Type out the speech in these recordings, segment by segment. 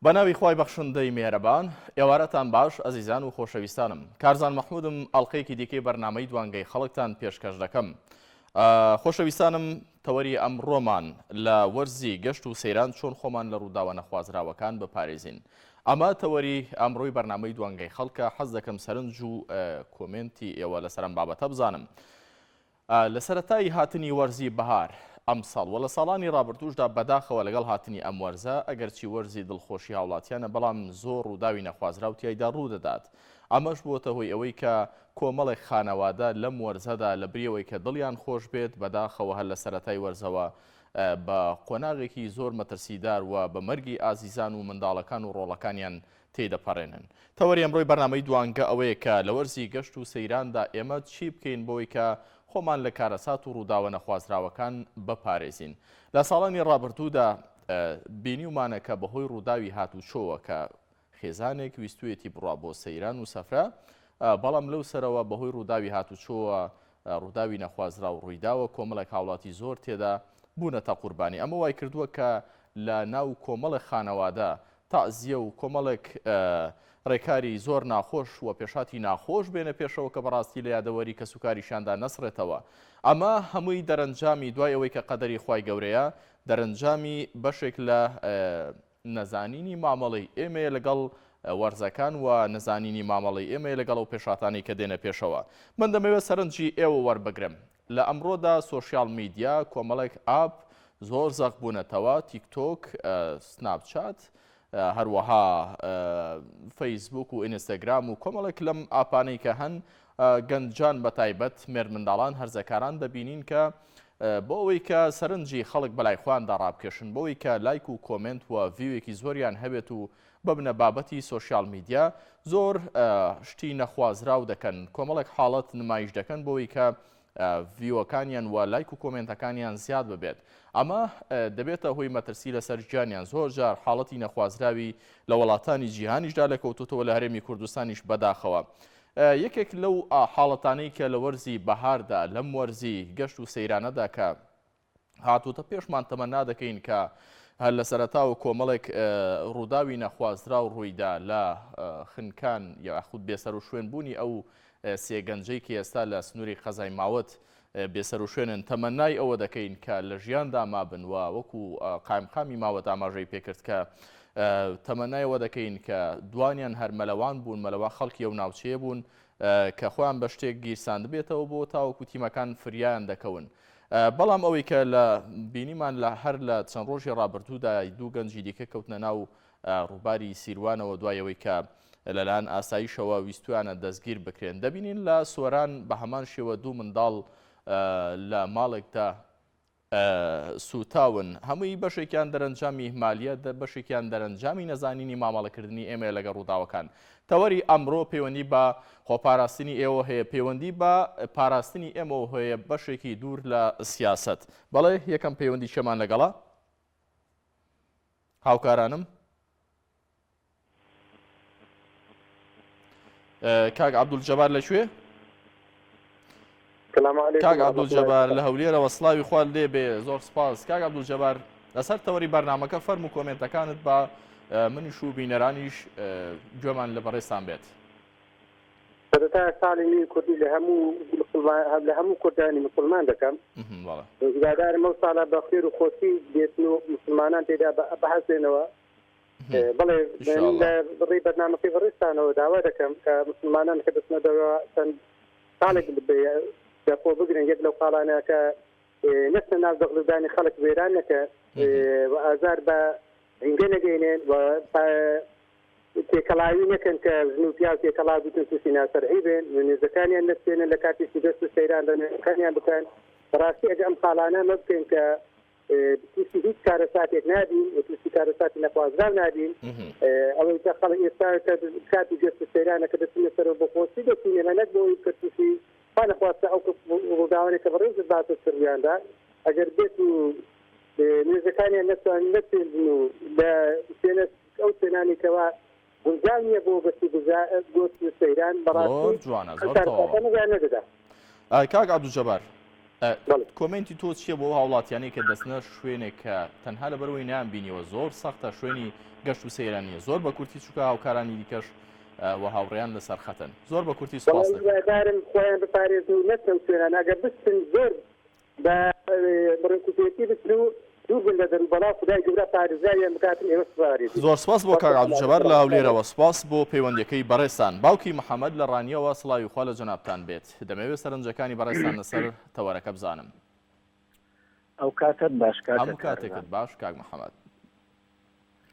بە ناوی خوای بەخشندەی میهرەبان ئێوارەتان باش ئەزیزان و خۆشەویستانم کارزان مەحمودم ئەڵلقەیەکی دیکەی بەرنامەی دوانگەی خەڵکتان پێشکەش دەکەم خۆشەویستانم تەوەری ئەمڕۆمان لە وەرزی گەشت و سەیران چۆن خۆمان لە ڕووداوە نەخوازراوەکان بپارێزین ئەمە تەوەری ئەمڕۆی بەرنامەی دوانگەی خەڵکە حەز دەکەم سەرنج و کۆمێنتی ئێوە لەسەر ئەم بابەتە بزانم لە سەرەتای هاتنی وەرزی بەهار ئەمساڵ و لە ساڵانی ڕابردووشدا بەداخەوە لەگەڵ هاتنی ئەم وەرزە ئەگەرچی وەرزی دڵخۆشی هاوڵاتیانە بەڵام زۆر ڕووداوی نەخوازراو تیایدا ڕوودەدات ئەمەش بووەتە هۆی ئەوەی کە کۆمەڵێک خانەوادە لەم وەرزەدا لەبری ئەوەی کە دڵیان خۆش بێت بەداخەوە هەر لە سەرەتای وەرزەوە بە قۆناغێکی زۆر مەترسیدار و بە مەرگی ئازیزان و منداڵەکان و ڕۆڵەکانیان تێیدەپەڕێنن. تەوەری ئەمڕۆی بەرنامەی دوانگە ئەوەیە کە لە وەرزی گەشت و سەیراندا ئێمە چی بکەین بۆی کە خۆمان لە کارەسات و ڕووداوە نەخوازراوەکان بپارێزین. لە ساڵانی ڕابردوودا بینیومانە کە بەهۆی ڕووداوی هاتوچۆوە کە خێزانێک ویستویەتی بڕوا بۆ سەیران و سەفرە، بەڵام لەو سەرەوە بەهۆی ڕووداوی هاتوچۆوە ڕووداوی نەخوازراو ڕوویداوە، کۆمەڵێک هاوڵاتی زۆر تێدا بوونەتە قوربانی. ئەمە وایکردووە کە لە ناو کۆمەڵێک خانەوادە تەعزیە و کۆمەڵێک ڕێکاری زۆر ناخۆش و پێشهاتی ناخۆش بێنە پێشەوە کە بەڕاستی لە یادەوەری کەسوکاریشیاندا نەسڕێتەوە. ئەمە هەمووی دەرەنجامی دوای ئەوەی کە قەدەری خوای گەورەیە، دەرەنجامی بەشێک لە نەزانینی مامەڵەی ئێمەیە لەگەڵ وەرزەکان و نەزانینی مامەڵەی ئێمەیە لەگەڵ ئەو پێشهاتانەی کە دێنە پێشەوە. من دەمەوێت سەرنجی ئێوە وەربگرم. لە ئەمڕۆدا سۆشیال میدیا کۆمەڵێک ئاپ زۆر زەق بوونەتەوە، تیکتۆک، سناپچات، هەروەها فەیسبوک و ئینستاگرام و کۆمەڵێک لەم ئاپانەی کە هەن گەنجان بە تایبەت مێردمنداڵان هەرزەکاران دەبینین کە بۆ ئەوەی کە سەرنجی خەڵک بەلای خۆیاندا ڕابکێشن، بۆ ئەوەی کە لایک و کۆمێنت و ڤیوێکی زۆریان هەبێت و ببنە بابەتی سۆشیال میدیا زۆر شتی نەخوازراو دەکەن، کۆمەڵێک حاڵەت نمایش دەکەن بۆ ئەوەی کە ڤیوەکانیان و لایک و کۆمێنتەکانیان زیاد ببێت. ئەمە دەبێتە هۆی مەترسی لەسەر گیانیان. زۆر جار حاڵەتی نەخوازراوی لە وڵاتانی جیهانیشدا لێکەوتووەتەوە لە هەرێمی کوردستانیش بەداخەوە. یەکێک لەو حاڵەتانەی کە لە وەرزی بەهاردا لەم وەرزی گەشت و سەیرانەدا کە هاتووتە پێشمان تەمەنا دەکەین کە هەر لە سەرەتاوە کۆمەڵێک ڕووداوی نەخوازراو ڕوویدا لە خنکان یاخود بێسەروشوێن بوونی ئەو سێ گەنجەی کە ئێستا لە سنووری قەزای ماوەت بێسەروشوێنن تەمەنای ئەوە دەکەین کە لە ژیاندا مابن و وەکو قایمقامی ماوەت ئاماژەی پێکرد کە تەمەنای ئەوە دەکەین کە دوانیان هەر مەلەوان بوون مەلەوان خەڵکی ئەو ناوچەیە بوون کە خۆیان بە شتێک گیرساندبێتەوە بۆ تاوەکو تیمەکان فریایان دەکەون. بەڵام ئەوەی کە لە بینیمان لە هەر لە چەند ڕۆژی ڕابردوودا دوو گەنجی دیکە کەوتنە ناو ڕووباری سیروانەوە دوای ئەوەی کە لەلایەن ئاسایشەوە ویستویانە دەستگیر بکرێن دەبینین لە سۆران بە هەمان شێوە دوو منداڵ لە ماڵێکدا سووتاون هەمووی بەشێکیان دەرەنجامی ئیهمالیە بەشێکیان دەرەنجامی نەزانینی مامەڵەکردنی ئێمەیە لەگەڵ ڕووداوەکان تەوەری ئەمڕۆ پەیوەندی بە خۆپاراستنی ئێوە هەیە پەیوەندی بە پاراستنی ئێمەوە هەیە بەشێکی دوور لە سیاسەت بەڵێ یەکەم پەیوەندی کێمان لەگەڵە هاوکارانم کاک عەبدول جەبار لە کوێ؟ کاک عەبدول جەبار لە هەولێرەوە سڵاوی خوات لێ بێ زۆر سپاس کاک عەبدول جەبار لەسەر تەوەری بەرنامەکە فەرم و کۆمێنتەکانت بە منیش و بینەرانیش گوێمان لە بەڕێزتان بێت. سەرەتا ساڵی نوێی کوردی لە هەموو لە هەموو کوردانی مسلمان دەکەم هیوادارم ئەو ساڵە بە خێر و خۆشی بێتن و مسلمانان تێدا بحەسێنەوە بەڵێ لە ڕێی بەرنامەکەی بەڕێزتانەوە داوا دەکەم کە مسلمانان کە دەچنە دەرەوە چەند خاڵێک لەخۆ بگرن یەک لەو خاڵانە کە نەچنە ناو دەغڵودانی خەڵک وێران نەکەن و ئازار بە ژینگە نەگەینێن و تێکەڵاوی نەکەن کە ژن و پیاو تێکەڵاو بیتن تووشی ناشەرعی بن و نوێژەکانیان نەچێنن لە کاتی گەشت و سەیران ڕێنوێنەکانیان بکەن بەڕاستی ئەگە ئەم خاڵانە مە بکەین کە تووشی هیچ کارەساتێک نابین و تووشی کارەساتی نەخوازراو نابین ئەوەی کە خەڵک ئێستا کە کاتی گەشت و سەیرانە کە دەچینە سەرەوە بۆ خۆشی دەچین ئێمە نەک بۆ ئەوەی کە تووشی خوا نەخواستە ئەو ڕووداوانەی کە بەڕێزت باست کرد ڕوویاندا ئەگەر بێت و نوێژەکانیان نەتوان نەچێندن و لە شوێنە ئەو شوێنانی کەوا گونجاو نییە بۆ گەشت و گوزار گۆشت و سەیران زۆر بەڕاستی جوانە ئەم زۆر تەواوە کارەساتانە ڕوویان نەدەدا. کاک عەبدولجەبار. کۆمێنتی تۆ چییە بۆ هاوڵاتیانەی کە دەچنە شوێنێک کە تەنها لەبەرئەوەی نەیان بینیوە زۆر سەختە شوێنی گەشت و سەیران نییە زۆر بە کورتی چونکە هاوکارانی دیکەش و هاوڕێیان لەسەر خەتن زۆر بە کورتی سوپاس دەکەم. هیوادارم خۆیان بپارێزن و نەچنە ئەو شوێنانە ئەگەر بچن زۆر بە ڕێکوپێکی بچن و دوور بن لە دەروبەڵا خودای گەورە پارێزراویان بکاتن ئێوەش بپارێزی. زۆر سوپاس بۆ کاک عەبدولجەبار لە هەولێرەوە سوپاس بۆ پەیوەندیەکەی بەڕێزتان. باوکی محەمەد لە ڕانیەوە سڵاوی خوا لە جەنابتان بێت. دەمەوێت سەرنجەکانی بەڕێزتان لەسەر تەوەرەکە بزانم. ئەو کاتەت باش کاکە هەموو کاتێکت کارزان. باش کاک محەمەد.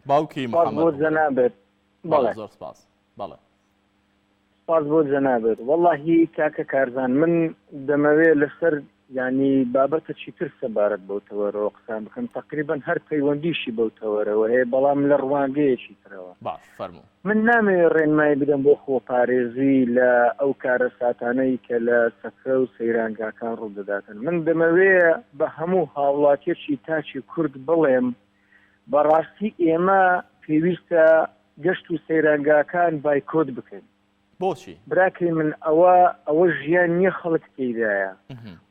باوکی سپاس محەمەد بۆ ببورە. جەنابت. بەڵێ بەڵێ. زۆر سپاس. بەڵێ. سپاس بۆ جەنابت. وەڵاهی کاکە کارزان من دەمەوێ لەسەر یانی بابەتەکی تر سەبارەت بەو تەوەرەوە قسان بکەم تەقریبەن هەر پەیوەندیشی بەو تەوەرەوە هەیە بەڵام لە ڕوانگەیەکی ترەوە. باش فەرموو. من نامەوێ ڕێنمایی بدەم بۆ خۆپارێزی لە ئەو کارەساتانەی کە لە سەفرە و سەیرانگاکان ڕوودەداتن. من دەمەوێ بە هەموو هاوڵاتیەکی تاکی کورد بڵێم بەڕاستی ئێمە پێویستە گەشت و سەیرانگاکان بایکۆت بکەین. بۆچی؟ براکەی من ئەوە ئەوە ژیان نیە خەڵک تێیدایە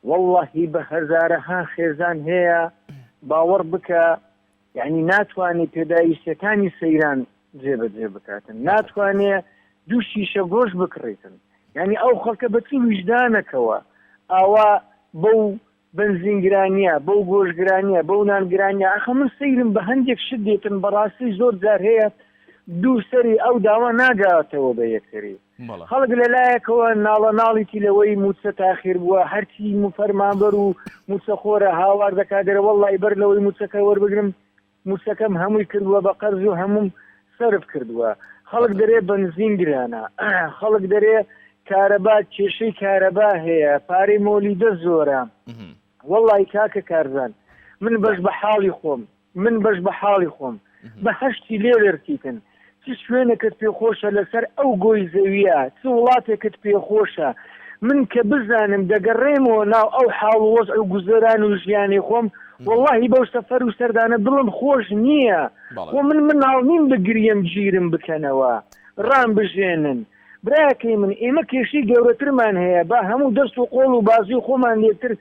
وەڵاهی بە هەزارەها خێزان هەیە باوەڕ بکە یعنی ناتوانێ پێداویستیەکانی سەیران جێبەجێ بکاتن ناتوانێ دوو شیشە گۆشت بکڕیتن یعنی ئەو خەڵکە بە چ ویژدانەکەوە ئاوا بەو بەنزین گرانیە بەو گۆشت گرانیە بەو نان گرانیە ئەخە من سەیرم بە هەندێک شت دێتن بەڕاستی زۆر جار هەیە دوو سەری ئەو داوا ناگاتەوە بە یەکتری خەڵک لە لایەکەوە ناڵە ناڵیتی لەوەی موچە تاخیر بووە هەرچی فەرمانبەر و موچەخۆرە هاوار دەکات دەرێ وەڵڵای بەر لەوەی موچەکە وەربگرم موچەکەم هەمووی کردووە بە قەرز و هەمووم سەرف کردووە خەڵک دەرێ بەنزین گرانە خەڵک دەرێ کارەبا کێشەی کارەبا هەیە پارەی مۆلیدە زۆرە وەڵی کاکە کارزان من بەش بە حاڵی خۆم من بەش بە حاڵی خۆم بەهەشتی لێ وێرتیتن چ شوێنێکت پێ خۆشە لەسەر ئەو گۆی زەویە چ وڵاتێکت پێ خۆشە من کە بزانم دەگەڕێمەوە ناو ئەو حاڵ و وەزع و گوزەران و ژیانی خۆم وەڵاهی بەو سەفەر و سەردانە دڵم خۆش نییە خۆ من مناڵ نیم بگریم گیرم بکەنەوە ڕام بژێنن براکەی من ئێمە کێشەی گەورەترمان هەیە با هەموو دەست و قۆڵ و بازوی خۆمان لێکتر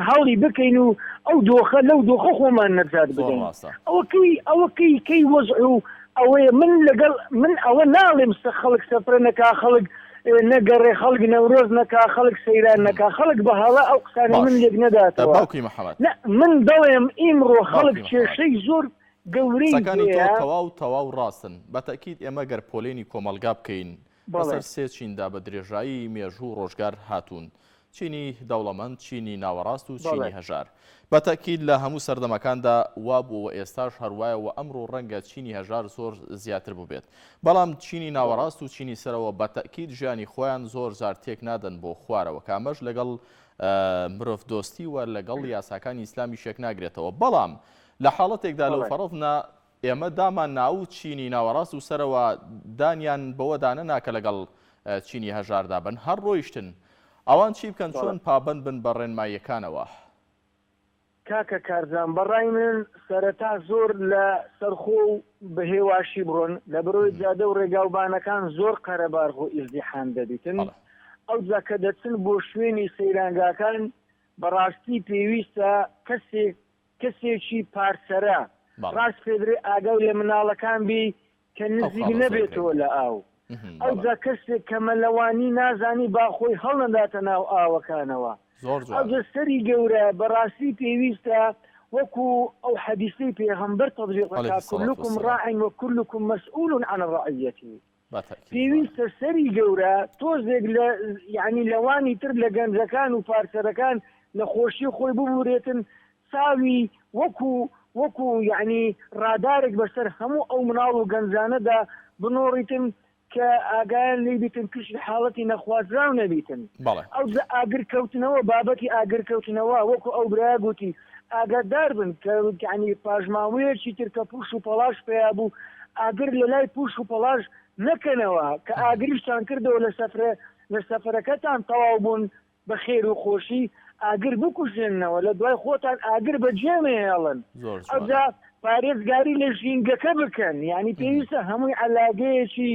هەڵی بکەین و ئەو دۆخە لەو دۆخە خۆمان نەجات بدەین ئەوە کەی ئەوە کەی کەی وەزع و ئەوەیە من لەگەڵ من ئەوە ناڵێم سە خەڵک سەفرە نەکا خەڵک نەگەڕێ خەڵک نەورۆز نەکا خەڵک سەیران نەکا خەڵک بە هەڵە ئەو قسانەی من لێک نەداتەوە باوکی محەمەد نە من دەڵێم ئیمڕۆ خەڵک کێشەی زۆر گەورەی قسەکانی تۆ هەیە. تەواو تەواو ڕاستن بە تەئکید ئێمە گەر پۆلێنی کۆمەڵگا بکەین بەڵێ. بەسەر سێ چیندا بە درێژایی مێژوو و ڕۆژگار هاتوون، چینی دەوڵەمەند، چینی ناوەڕاست و بەڵێ. چینی هەژار. بە تەئکید لە هەموو سەردەمەکاندا وا بووە و ئێستاش هەر وایە و ئەمڕۆ ڕەنگە چینی هەژار زۆر زیاتر بووبێت. بەڵام چینی بەڵێ. ناوەڕاست و چینی سەرەوە بە تەئکید ژیانی خۆیان زۆر جار تێک نادەن بۆ خوارەوە کە ئەمەش لەگەڵ مرۆڤدۆستی و لەگەڵ یاساکانی ئیسلامیش یەک ناگرێتەوە. بەڵام لە حاڵەتێکدا لو بەڵێ. فەرضنا ئێمە دامان نا و چینی ناوەڕاست و سەرەوە دانیان بەوەدا نەنا کە لەگەڵ چینی هەژاردا بن، هەر ڕۆیشتن. ئەوان چی بکەن، بەڵێ. چۆن پابەند بن بە ڕێنماییەکانەوە؟ کاکە کارزان بەڕای من سەرەتا زۆر لە سەرخۆ و بە هێواشی بڕۆن لەبەرئەوەی جادە و ڕێگاوبانەکان زۆر قەرەبارغ و ئیزدیحام دەبیتن بەڵێ. ئەوجا کە دەچن بۆ شوێنی سەیرانگاکان بەڕاستی پێویستە کەسێک کەسێکی پارسەرە بەڵێ. ڕاست پێدرێ ئاگای لە مناڵەکان بی کە ئەو نزیک خاڵە زۆر نەبێتەوە گرنگە. لە ئاو بەڵێ. ئەوجا کەسێک کە مەلەوانی نازانی با خۆی هەڵنەداتە ناو ئاوەکانەوە زۆر جوانە. ئەوجا سەری گەورە بەڕاستی پێویستە وەکو ئەو حەدیسەی پێغەمبەر تەطبیق علیه دەکا الصلاة کلکم والسلام. راع وکلکم مسئول عن رعیته بە تەئکید وایە. پێویستە سەری گەورە تۆزێک لە یانی لەوانی تر لە گەنجەکان و پارسەرەکان لە خۆشی خۆی ببورێتن چاوی وەکو وەکو یانی ڕادارێک بەسەر هەموو ئەو مناڵ و گەنجانەدا بنۆڕیتن کە ئاگایان لێی بیتن توشی حاڵەتی نەخوازراو نەبیتن بەڵێ. ئەوجا ئاگر کەوتنەوە بابەتی ئاگر کەوتنەوە وەکو ئەو برایە گوتی ئاگادار بن کە یانی پاشماوەیەکی تر کە پوش و پەڵاش پەیا بوو ئاگر لە لای پوش و پەڵاش نەکەنەوە کە ئاگریشتان کردەوە لە سەفرە لە سەفەرەکەتان تەواو بوون بە خێر و خۆشی ئاگر بکوژێننەوە لە دوای خۆتان ئاگر بە جێ مەهێڵن زۆر جوانە. ئەوجا پارێزگاری لە ژینگەکە بکەن یانی پێویستە هەمووی عەلاگەیەکی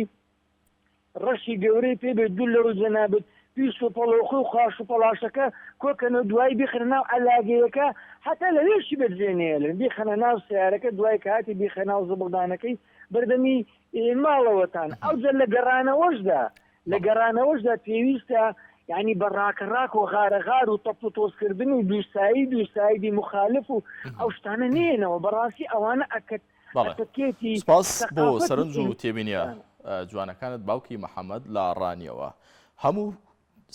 ڕەشی گەورەی پێ بێت دوور لە ڕووی جەنابت. پیس و پەڵۆخ و قاش و پەڵاشەکە کۆکەنەوە دوایی بیخەنە ناو عەلاگەیەکە هەتا لەوێشی بەجێ نێلن بیخەنە ناو سەیارەکە دوای کە هاتی بیخە ناو زبڵدانەکەی بەردەمی ماڵەوەتان ئەوجا لە گەڕانەوەشدا لە گەڕانەوەشدا پێویستە یعنی بە ڕاکەڕاک و غارەغار و تەپ و تۆزکردن و دووسایی دووسایدی مخالف و ئەو شتانە نێنەوە بەڕاستی ئەوانە ئەکەت بەڵێ سپاس بۆ سەرنج و تێبینیە جوانەکانت باوکی محەممەد لە ڕانیەوە هەموو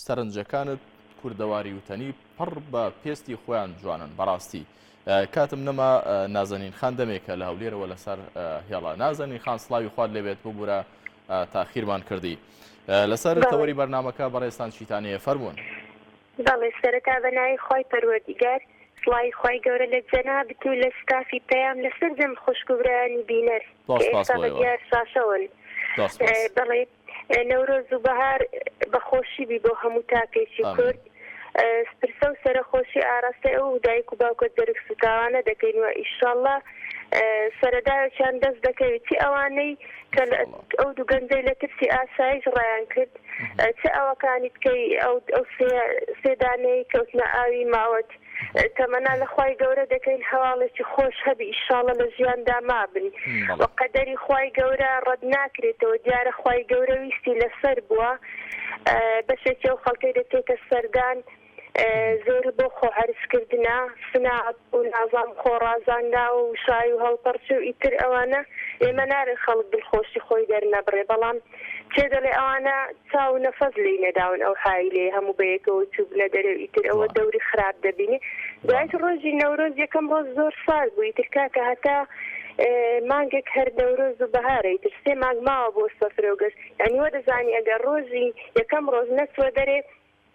سەرنجەکانت کوردەواری وتەنی پڕ بە پێستی خۆیان جوانن بەڕاستی کاتم نەما نازەنین خان دەمێکە لە هەولێرەوە لەسەر هێڵە نازەنین خان سڵاوی خوارد لێبێت ببوورە تاخیرمان کردی لەسەر تەوەری بەرنمەکە بەڕێستان چیتانەیە فەرمونون. بەڵێ سەرەتا بە ناوی خوای پەروەردیگار سڵاوی خوای گەورە لە جەنابت و لە ستافی پەیام لە سەرجەم خوشک و برایانی بینەر زۆر کە سپاس ئێستا بۆ بە ئێوە. دیار شاشەوەن. زۆر سپاس. بەڵێ نەورۆز و بەهار بە خۆشی بی بۆ هەموو تاکێکی ئامین. کورد. پرسە و سەرەخۆشی ئاراستەی ئەو دایک و باوکە جەرگ سوتاوانە دەکەین و ئیشاڵڵا سەرەداوێکیان دەست دەکەوی چی ئەوانەی کە ئینشاڵڵا. ئەو دوو گەنجەی لە ترسی ئاسایش ڕایان کرد چ ئەوەکانی تکەی ئەو ئەو سێ سێ دانەی کەوتنە ئاوی ماوەت تەمەنا لە خوای گەورە دەکەین هەواڵێکی خۆش هەبی ئیشاڵە لە ژیاندا مابن و قەدەری خوای گەورە ڕەت ناکرێتەوە دیارە خوای گەورە ویستی لەسەر بووە بەشێکی ئەو خەڵکەی دەچێتە سەردان زۆر بۆ خۆ عەرز کردنە سناپ و نازانم خۆ ڕازاندناوە و شای و هەڵپەڕکێ و ئیتر ئەوانە ئێمە نارێن خەڵک دڵخۆشی خۆی دەرنەبڕێ بەڵام کێ دەڵێ ئەوانە چاو و نەفەس لێی نەداون ئەو حایلەیە هەموو بەیەکەوە چووبنە دەرێ و ئیتر ئەوە دەوری خراپ دەبینێ دوایش ڕۆژی نەورۆز یەکەم ڕۆژ زۆر سارد بوو ئیتر کاکە هەتا مانگێک هەر نەورۆز و بەهارە ئیتر سێ مانگ ماوە بۆ سەفرە و گەشت یانی وە دەزانی ئەگەر ڕۆژی یەکەم ڕۆژ نەچووە دەرێ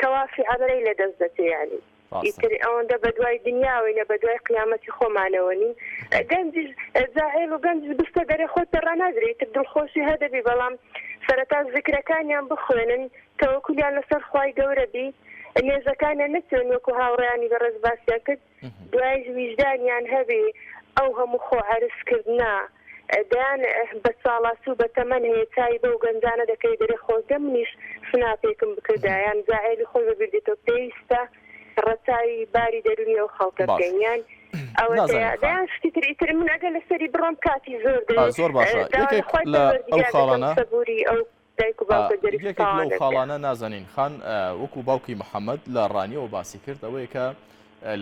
تەوافی عەمرەی لە دەست دەچێ یانی ئیتر ئەوەندە بە دوای دنیاوەی نە بە دوای قیامەتی خۆمانەوە نین گەنجیش جاهێل و گەنجیش بستە دەرێ خۆت پێ ڕاناگری ئیتر دڵخۆشی هەدەبی بەڵام سەرەتا زکرەکانیان بخوێنن تەوەکولیان لەسەر خوای گەورە بی نوێژەکانیان نەچێن وەکو هاوڕێیانی بەڕێز باسیان کرد دوایش ویژدانیان هەبێ ئەو هەموو خۆ عەرز کردنە دەیان بە ساڵاچوو بە تەمەن هەیە چاوی بەو گەنجانە دەکەوێ دەرێ خۆزگە منیش سناپێکم بکردا یان جاعێلی خۆی بەبیر دێتەوە پێویستە ڕەچاوی باری دەرونی ئەو خەڵکە باش بکەین یان ئەوەتەیە نازەنین خان دەیان شتی تر ئیتر من ئەگەر لەسەری بڕۆم کاتی زۆر دەوێ زۆر باشە داوا لە یەکێک خوای لە ئەو پەروەردیگار دەکەم خاڵانە سەبوری ئەو دایک و باوکە جەرگ یەکێک لەو سوتاوانە بکە. خاڵانە نازەنین خان وەکو باوکی محەمەد لە ڕانیەوە باسی کرد ئەوەیە کە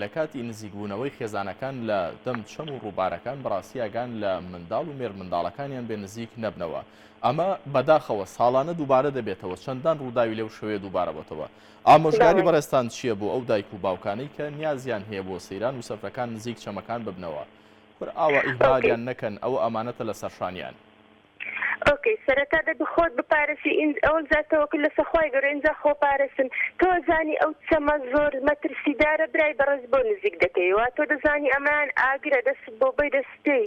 لە کاتی نزیکبوونەوەی خێزانەکان لە دەم چەم و ڕووبارەکان بەڕاستی ئاگان لە منداڵ و مێرمنداڵەکانیان بێ نزیک نەبنەوە ئەمە بەداخەوە ساڵانە دووبارە دەبێتەوە چەندان ڕووداوی لەو شێوەیە دووبارە بۆتەوە ئامۆژگاری بەڕێزتان چییە بۆ ئەو دایک و باوکانەی کە نیازیان هەیە بۆ سەیران و سەفرەکان نزیک چەمەکان ببنەوە کورە ئاوا ئیهمالیان نەکەن ئەوە ئەمانەتە لەسەر شانیان. ئۆکەی سەرەتا دەبی خۆت بپارێسی ئەوجا تەوەکول لەسەر خوای گەورە ئینجا خۆ پارێسن تۆ ئەزانی ئەو چەمە زۆر مەترسیدارە برای بەڕێز بۆ نزیک دەکەیەوە تۆ دەزانی ئەمەیان ئاگرە دەست بۆ بەی دەسوتێی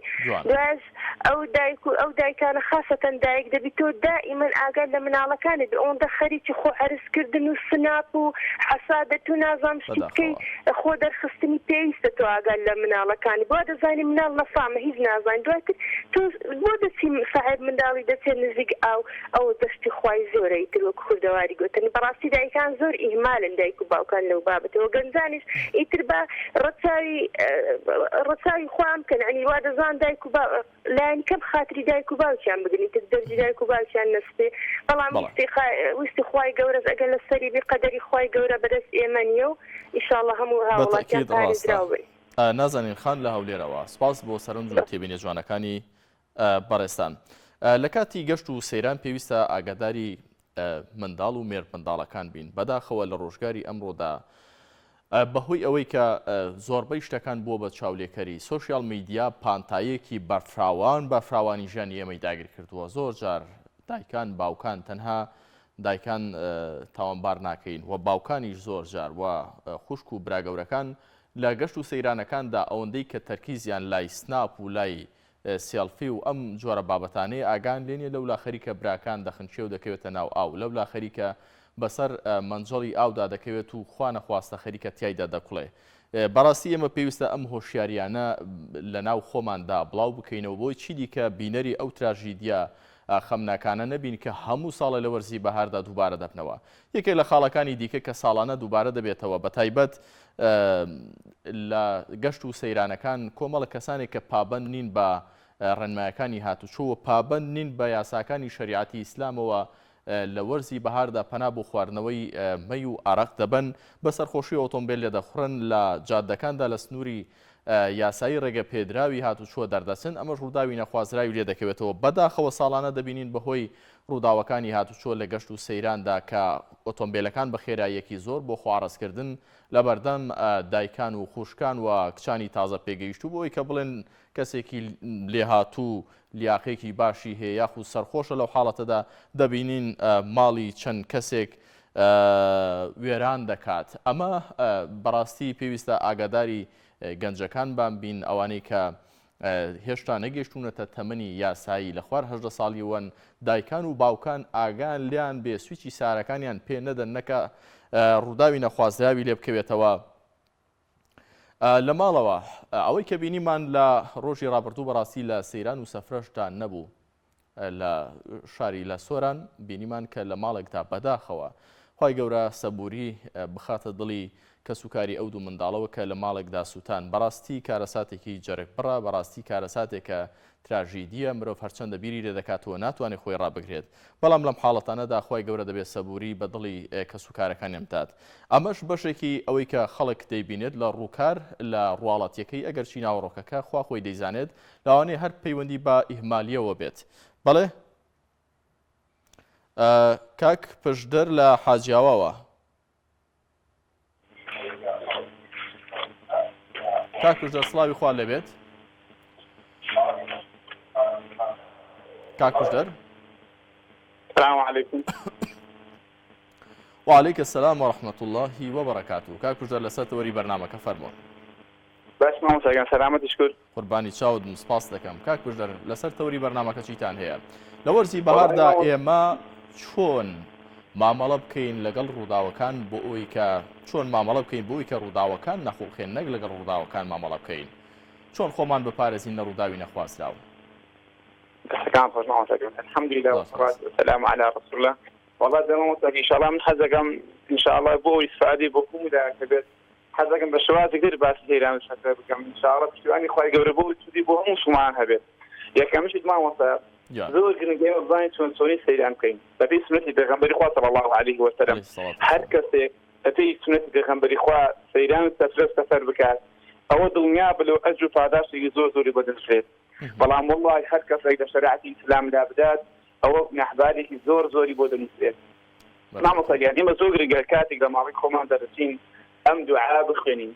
دوایش ئەو دایک و ئەو دایکانە خاسەتەن دایک دەبی تۆ دائیمەن ئاگات لە مناڵەکانت بێ ئەوەندە خەریکی خۆ عەرز کردن و سناپ و حەسادەت و نازانم شتی بکەی بەداخەوە. خۆ دەرخستنی پێویستە تۆ ئاگات لە مناڵەکانی بۆ دەزانی مناڵ نەفامە هیچ نازانی دواتر تۆ بۆ دەچی ساحێب منداڵی دەچێت نزیک ئاو ئەوە دەستی خوای زۆرە ئیتر وەک کوردەواری گۆتەنی بەڕاستی دایکان زۆر ئیهمالن دایک و باوکان لەو بابەتەوە گەنجانیش ئیتر با ڕەچاوی ڕەچاوی خۆیان بکەن یانی وا دەزان دایک و با لایەنی کەم خاتری دایک و باوکیان بگرن ئیتر دەردی دایک و باوکیان نەسپێ بەڵام ویستی ویستی خوای گەورەس ئەگەر لەسەری بی قەدەری خوای گەورە بەدەست ئێمە نییە و ئیشاڵڵا هەموو هاوڵاتیان بەتەئکید ڕاستە. پارێزراو بن. نازەنین خان لە هەولێرەوە سپاس بۆ سەرنج و تێبینیە جوانەکانی بەڕێزتان. لە کاتی گەشت و سەیران پێویستە ئاگاداری منداڵ و مێردمنداڵەکان بین. بەداخەوە لە ڕۆژگاری ئەمڕۆدا بەهۆی ئەوەی کە زۆربەی شتەکان بووە بە چاولێکەری، سۆشیال میدیا پانتاییەکی بەرفراوان بە فراوانی ژیانی ئێمەی داگیر کردووە. زۆر جار دایکان، باوکان تەنها دایکان تاوانبار ناکەین و باوکانیش زۆر جار و خوشک و برا گەورەکان لە گەشت و سەیرانەکاندا ئەوەندەی کە تەرکیزیان لای سناپ و لای سێڵفی و ئەم جۆرە بابەتانەیە ئاگایان لێ نیە لەولا خەریکە براکان دەخنکێ و دەکەوێتە ناو ئاو لەولا خەریکە بەسەر مەنجەڵی ئاودا دەکەوێت و خوا نەخواستە خەریکە تیایدا دەکوڵێ بەڕاستی ئێمە پێویستە ئەم هۆشیاریانە لە ناو خۆماندا بڵاو بکەینەوە بۆی چیدیکە بینەری ئەو تراژیدیا. خەمناکانە نەبین کە هەموو ساڵێ لە وەرزی بەهاردا دووبارە دەبنەوە. یەکێک لە خاڵەکانی دیکە کە ساڵانە دووبارە دەبێتەوە بەتایبەت لە گەشت و سەیرانەکان کۆمەڵە کەسانێک کە پابەند نین بە ڕێنمایەکانی هاتوچۆ و پابەند نین بە یاساکانی شەریعەتی ئیسلامەوە لە وەرزی بەهاردا پەنا بۆ خواردنەوەی مەی و ئارەق دەبەن، بە سەرخۆشی ئۆتۆمبێل لێدەخوڕن، لە جادەکاندا لە سنووری یاسایی ڕێگە پێدراوی هاتوچۆ دەردەچن، ئەمەش ڕووداوی نەخوازراوی لێدەکەوێتەوە. بەداخەوە ساڵانە دەبینین بەهۆی ڕووداوەکانی هاتوچۆ لە گەشت و سەیراندا کە ئۆتۆمبێلەکان بە خێراییەکی زۆر بۆ خۆعەڕزکردن لەبەردەم دایکان و خوشکان و کچانی تازە پێگەیشتوو بۆ ئەوەی کە بڵێن کەسێکی لێهاتوو لیاقەیەکی باشی هەیە یاخود سەرخۆشە لەو حاڵەتەدا دەبینین ماڵی چەند کەسێک وێران دەکات ئەمە بەڕاستی پێویستە ئاگاداری گەنجەکان بان بین ئەوانەی کە هێشتا نەگەشتونەتە تەمەنی یاسایی لە خوار هەژدە ساڵیوەن دایکان و باوکان ئاگان لیان بێ سویچی سارەکانیان پێ نەدەن نەکە ڕووداوی نەخوازراوی لێ بکەوێتەوە. لە ماڵەوە ئەوەی کە بینیمان لە ڕۆژی ڕابردوو بەڕاستی لە سەیران و سەفرەشدا نەبوو لە شاری لە سۆران بینیمان کە لە ماڵێکدا بەداخەوە خوای گەورە سەبووری بخاتە دڵی کەسوکاری ئەو دوو منداڵەوە کە لە ماڵێکدا سووتان بەڕاستی کارەساتێکی جەرگ بڕە بەڕاستی کارەساتێکە تراژیدیە مرۆڤ هەرچەندە بیری لێ دەکاتەوە ناتوانێت خۆی ڕابگرێت بەڵام لەم حاڵەتانەدا خوای گەورە دەبێت سەبووری بە دڵی کەسوکارەکانیان بدات. ئەمەش بەشێکی ئەوەی کە خەڵک دەیبینێت لە ڕووکار لە ڕواڵەتیەکەی ئەگەرچی ناوەڕۆکەکە خوا خۆی دەیزانێت لەوانەیە هەر پەیوەندی بە ئیهمالیەوە بێت. بەڵێ کاک پشدەر لە حاجیاواوە. کاک پشدەر سڵاوی خوا لێبێت. کاک پشدەر. سلام علیکم. وعلیک السلام ورحمة اللە وبرکاته کاک پشدەر لەسەر تەوەری بەرنامەکە فەرموون. باش مامۆستا گیان سەلامەتی شکر. قوربانی چاوت بم سپاست دەکەم کاک پشدەر لەسەر تەوەری بەرنامەکە چیتان هەیە لە وەرزی بەهاردا ئێمە چۆن مامەڵە بکەین لەگەڵ ڕووداوەکان بۆ ئەوی کە چۆن مامەڵە بکەین بۆ ئەوی کە ڕووداوەکان نەخوڵقێن نەک لەگەڵ ڕووداوەکان مامەڵە بکەین چۆن خۆمان بپارێزین لە ڕووداوی نەخوازراو. دەستەکان خۆش مامۆستا گیان الحمدلله والصلاة والسلام علی رسول الله وەڵا دە مامۆستا ان شاء الله من حەزەکەم ان شاء الله بۆ ئەوەی ئیسفادەی بۆ هەموو لایەک هەبێت حەزەکەم بە شێوازێک تر باسی سەیران و سەفەر بکەم ان شاء الله پشتیوانی خوای گەورە بۆ سوودی بۆ هەموو موسڵمانان هەبێت یەکەم شت مامۆستا زۆر گرنگە ئێمە بزانین چۆن چۆنی سەیران بکەین بەپێی سوننەتی پێغەمبەری خوا صلی الله علیه وسلم هەر کەسێک بەپێی سوننەتی پێغەمبەری خوا سەیران و سەفرە سەفەر بکات ئەوە دڵنیا بە لەو ئەجر و پاداشتێکی زۆر زۆری بۆ دەنووسرێت بەڵام وەڵڵاهی هەر کەسێک لە شەریعەتی ئیسلام لابدات ئەوە گوناحبارێکی زۆر زۆری بۆ دەنووسرێت. مامۆستا گیان ئێمە زۆر گرنگە کاتێک لە ماڵی خۆمان دەرچین ئەم دوعا بخوێنین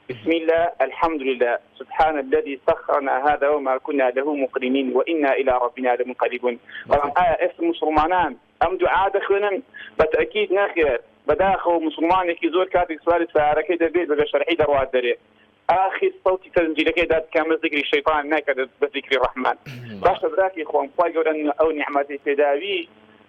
بسم الله الحمد لله سبحان الذي سخرنا هذا وما كنا له مقرنين وإنا إلى ربنا لمنقلبون بەڵام ئایا ئێستا موسڵمانان ئەم دوعا دەخوێنن بە تەئکید نەخێر بەداخەوە موسڵمانێکی زۆر کاتێک سواری سەیارەکەی دەبێت بەبێ شەرعی دەڕوات دەرێ ئاخیر سەوتی تەنجیرەکەی دات کە ئەمە زیکری شەیتان ناکات بە زیکری ڕەحمان باشە براکەی خۆم خوای گەورە ئەو نیعمەتەی پێداوی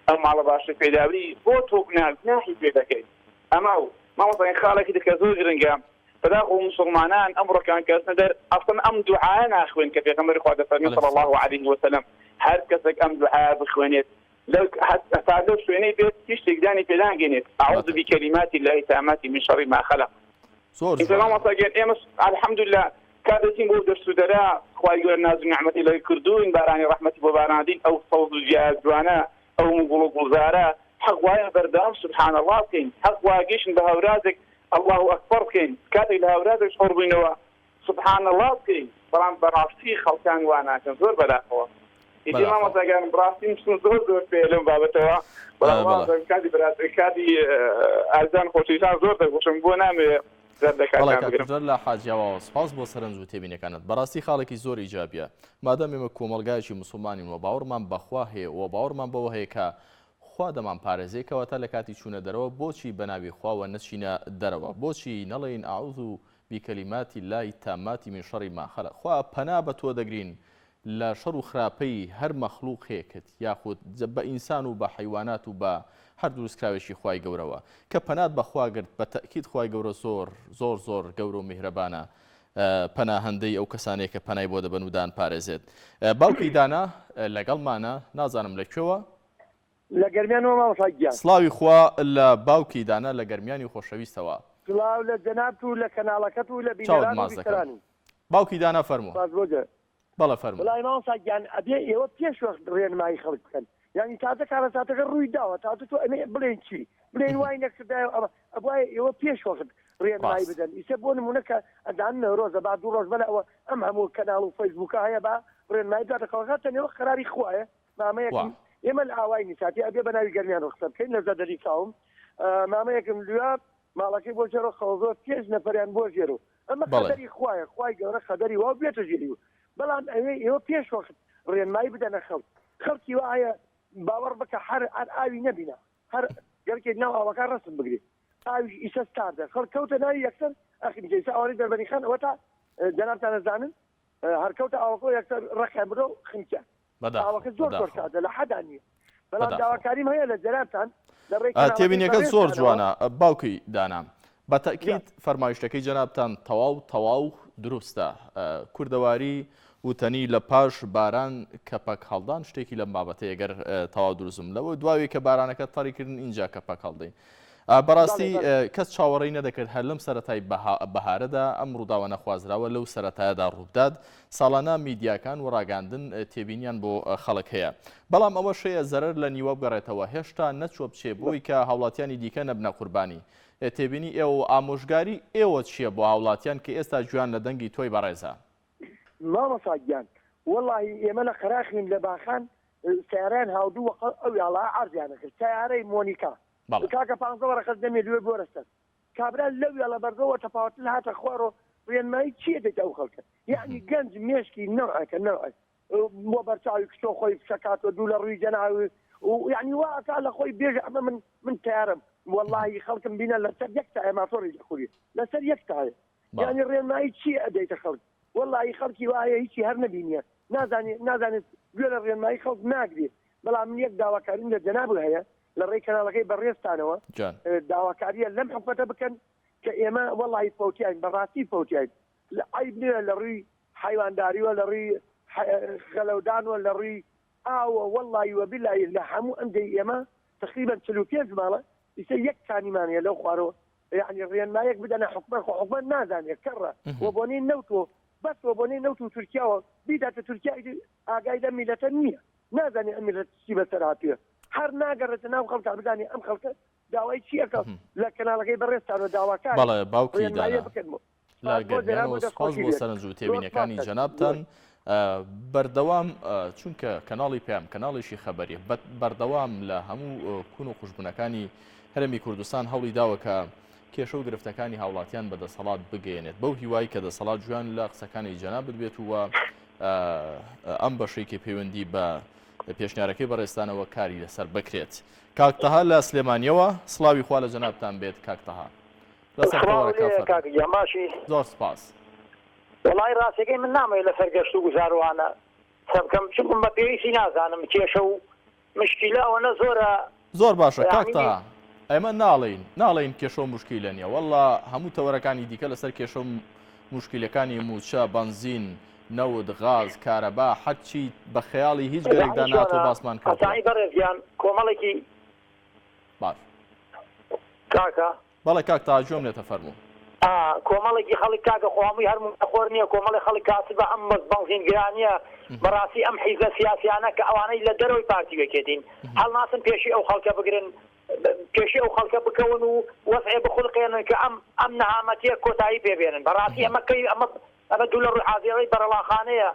ئەو ماڵە باشەی پێداوی بۆ تۆ گوناه گوناحی پێ دەکەی ئەمە و مامۆستا گیان خاڵێکی تر کە زۆر گرنگە بەداخەوە موسڵمانان ئەمڕۆکان کە ئەچنە دەر ئەسڵەن ئەم دوعایە ناخوێن کە پێغەمبەری خوا دەفەرمێ صلی الله علیه وسلم هەر کەسێک ئەم دوعایە بخوێنێت لەو هەتا لەو شوێنەی بێت هیچ شتێک زیانی پێ ناگەینێت اعوذ بکلمات الله التامات من شر ما خلق زۆر ئینجا جوانە. مامۆستا گیان ئێمە الحمدللە کات دەچین بۆ دەشت و دەرە خوای گەورە ناز و نیعمەتی لێ کردووین بارانی ڕەحمەتی بۆ باراندین ئەو سەوز و گیا جوانە ئەو گوڵ و گوڵزارە حەق وایە بەردەوام سبحان اللە بکەین حەق وایە گەیشتن بە هەورازێک اللە اکبر بکەین کاتێک لە هەورازێک شۆڕ بووینەوە سبحان اللە بکەین بەڵام بەڕاستی خەڵکان وا ناکەن زۆر بەداخەوە ئیتر بەداخەوە. مامۆستا گیان بڕاستی مشتم زۆر زۆر پێیە لەم بابەتەوە بەڵام بەڵێ. وابزانم کاتی برا کاتی ئازیزان خۆشەویستان زۆر دەگوشم بۆ نامەوێ زیاد لە بەڵێ کاتیان کاک بگرم. پشدەر لە حاجیاواوە سپاس بۆ سەرنج و تێبینیەکانت بەڕاستی خاڵێکی زۆر ئیجابیە مادام ئێمە کۆمەڵگایەکی موسڵمانین و باوەڕمان بە خوا هەیە و باوەڕمان بەوە هەیە کە خوا دەمانپارێزێ کەواتە لە کاتی چوونە دەرەوە بۆچی بەناوی خواوە نەچینە دەرەوە بۆچی نەڵێین اعوذ بکلمات اللە التامات من شر ما خلق خوا پەنا بە تۆ دەگرین لە شەڕ و خراپەی هەر مەخلوقێکت یاخود بە ئینسان و بە حەیوانات و بە هەر دروستکراوێکی خوای گەورەوە کە پەنات بە خوا گرت بە تەئکید خوای گەورە زۆر زۆر زۆر گەورە و میهرەبانە. پەناهەندەی ئەو کەسانەیە کە پەنای بۆ دەبەن و دانپارێزێت. باوکی دانا لەگەڵمانە، نازانم لە کوێوە؟ لە گەرمیانەوە مامۆستا گیان. سڵاوی خوا لە باوکی دانا لە گەرمیانی خۆشەویستەوە. سڵاو لە جەنابت و لە کەناڵەکەت و لە چاوت بینەران و ماچ دەکەم. بیسەرانی. باوکی دانا فەرموو. سپاس بۆ جە. بەڵێ فەرموو. وەڵاهی مامۆستا گیان ئەبێ ئێوە پێش وەخت ڕێنمایی خەڵک بکەن یانی تازە کارەساتەکە ڕووی داوە تازە تۆ ئەمێ بڵێین چی بڵێین وای نەکردایە و ئەمە ئەبوایە ئێوە پێش وەخت ڕێنمایی ڕاست. بدەن ئیسە بۆ نموونە کە ئەزانن نەورۆزە با دوو ڕۆژ بەلە ئەوە ئەم هەموو کەناڵ و فەیسبووکە هەیە با ڕێنمایی بداتە خەڵک هەرچەند ئێوە قەراری خوایە وا. مامەیەکم ئێمە لە ئاوای نیساتی ئەبێ بە ناوی گەرمیان قسە بکەین لە زەدەری کاوم مامەیەکم لوێ ماڵەکەی بۆ ژێرۆ خەوزۆر پێنج نەفەریان بۆ ژێرۆ ئەمە بەڵێ. قەدەری خوایە خوای گەورە قەدەری وا بێتە ژێری و بەڵام ئەوێ ئێوە پێش وەخت ڕێنمایی بدەنە خەڵک خەڵکی وا هەیە باوەڕ بکە هەر هەر ئاوی نەبینە هەر گەرکێک ناو ئاوەکان ڕەسم بگرێ ئاویش ئیسە ستاردە خەڵک کەوتە ناوی یەکسەر ئەخنکێ ئیسە ئەوانەی دەربەنی خان ئەوە تا جەنابتان ئەزانن هەر کەوتە ئاوەکەوە یەکسەر ڕەقیان بردەوە خنکیان بەداخەوە ئاوەکە زۆر زۆر بەداخەوە سادە لە حەدا نییە بەڵام بەداخەوە. داواکاریم هەیە لە جەنابتان لە ڕێی کەناڵەکەی تێبینیەکە زۆر بەڕێزتانەوە جوانە باوکی دانا بە یا تەئکید فەرمایشتەکەی جەنابتان تەواو تەواو دروستە کوردەواری وتەنی لە پاش باران کەپەک هەڵدان شتێکی لەم بابەتەیە گەر تەواو دروستم لەوە دواوی کە بارانەکە تەڕی کردن ئینجا کەپەک هەڵدەین بەڕاستی کەس چاوەڕێی نەدەکرد هەر لەم سەرەتای بەهارەدا ئەم ڕووداوە نەخوازراوە لەو سەرەتایەدا ڕووبدات، ساڵانە میدیاکان و ڕاگەیاندن تێبینیان بۆ خەڵک هەیە، بەڵام ئەوەش هەیە زەرەر لە نیوە بگەڕێتەوە، هێشتا نەچووە بچێ بۆی کە هاوڵاتیانی دیکە نەبنە قوربانی. تێبینی ئێوە و ئامۆژگاری ئێوە چییە بۆ هاوڵاتیان کە ئێستا گوێیان لە دەنگی تۆی بەڕێزە؟ مامۆستا گیان وەڵاهی ئێمە لە قەراخین لە باخان سەیارەیان هاودوو وە ئەو یاڵا عەرزیان ئەکرد سەیارەی مۆنیکا بەڵێ. کاکە پانزە وەرەقەت نەمێ لوێ بۆرە سەر کابرا لەو یاڵە بەرزەوە تەپاوتل هاتە خوارۆ ڕێنمایی چیە دەیتە ئەو خەڵکە یەعنی گەنج مێشکی نەوعێکە نەوعێک بۆ بەرچاوی کچۆ خۆی فشەکاتوە دوو لە ڕووی جەناوی و یعنی وا ئەکا لە خۆی بێژە ئەمە من من تەیارم وەڵاهی خەڵکم بینە لەسەر یەک تایە ماتۆڕی دەخوری لەسەر یەک تایە بەڵێ. یعنی ڕێنمایی چی ئەدەیتە خەڵک وەڵاهی خەڵکی وا هەیە هیچی هەر نەبینیە نازانێ نازانێت گوێ لە ڕێنمایی خەڵک ناگرێ بەڵام من یەک داواکاریم لە جەنابت هەیە لە ڕێی کەناڵەکەی بەڕێزتانەوە جان. داواکاریە لەم حکومەتە بکەن کە ئێمە وەڵاهی فەوتیاین بەڕاستی فەوتیاین عەیب نیە لە ڕووی حەیوانداریوە لە ڕووی غەلەودانوە لە ڕووی ئاوە وەڵاهی وەبیلاهی لە هەموو ئەم دێی ئێمە تقریبا 45 ماڵە ئیسە یەک کانیمان هەیە لەو خوارەوە یعنی ڕێنمایەک بدەنە حکومەت خۆ حکومەت نازانێت کەڕە وە بۆنەی نەوت و بەس وە بۆنەی نەوت و تورکیاوە بیداتە تورکیا ئیدی ئاگای لەم میلەتە نییە نازانێ ئەم میلەت چی بەسەر هاتووە هەر ناگەڕێتە ناو خەڵکا بزانێ ئەم خەڵکە داوای چی ئەکا لە کەناڵەکەی بەڕێزتانەوە داواکارم بەڵێ باوکی ڕێنماییە دانا بکەن بۆ لە سپاس بۆ جەناب گەرمیانەوە و سوپاس دەستخۆشی بۆ لێت سەرنج و زۆر سپاس تێبینیەکانی کاک جەنابتان زۆر بەردەوام چونکە کەناڵی پەیام کەناڵێکی خەبەریە بەردەوام لە هەموو کون و قوژبنەکانی هەرێمی کوردستان هەوڵی داوە کە کێشە و گرفتەکانی هاوڵاتیان بە دەسەڵات بگەیەنێت بەو هیوای کە دەسەڵات گوێیان لە قسەکانی جەنابت بێت و ئەم بەشەی کە پەیوەندی بە پێشنیارەکەی بەڕێزتانەوە کاری لەسەر بکرێت. کاک تەها لە سلێمانیەوە سڵاوی خوا لە جەنابتان بێت کاک تەها. لەسەر سڵاو تەوەرەکە لێ فەرموو. کاک گیان باشی؟ زۆر سپاس. وەڵایی ڕاستەکەی من نامەوێت لەسەر گەشت و گوزاروانە قسە بکەم چونکم بە پێویستی نازانم کێشە و مشکیلە ئەوەنە زۆرە زۆر باشە کاک یانی تەها ئێمە ناڵێین ناڵێین کێشە و موشکیلە نییە واللە هەموو تەوەرەکانی دیکە لەسەر کێشە و موشکیلەکانی مووچە بەنزین نەوت غاز کارەبا هەرچی بە خەیاڵی هیچ گەلێکدا ئەزانی نەهاتووە چۆنە باسمان کردووە. ئەزانی بەڕێز گیان کۆمەڵێکی باش. کاکە. بەڵێ کاک تاها گوێم لێتە فەرموو. ئا کۆمەڵێکی خەڵک کاکە خۆ هەمووی هەر مووچەخۆر نییە کۆمەڵێ خەڵک کاسبە ئەم بەس بەنزین گرانییە بەڕاستی ئەم حیزبە سیاسیانە کە ئەوانەی لە دەرەوەی پارتی و یەکێتین هەڵناسن پێشی ئەو خەڵکە بگرن پێشی ئەو خەڵکە بکەون و وەزعێ بخولقێنن کە ئەم ئەم نەهامەتیە کۆتایی پێ بێنن بەڕاستی ئەمە کەی ئەمە ئەمە دوو لە ڕووی عازێڵەی بەرەڵاخانەیە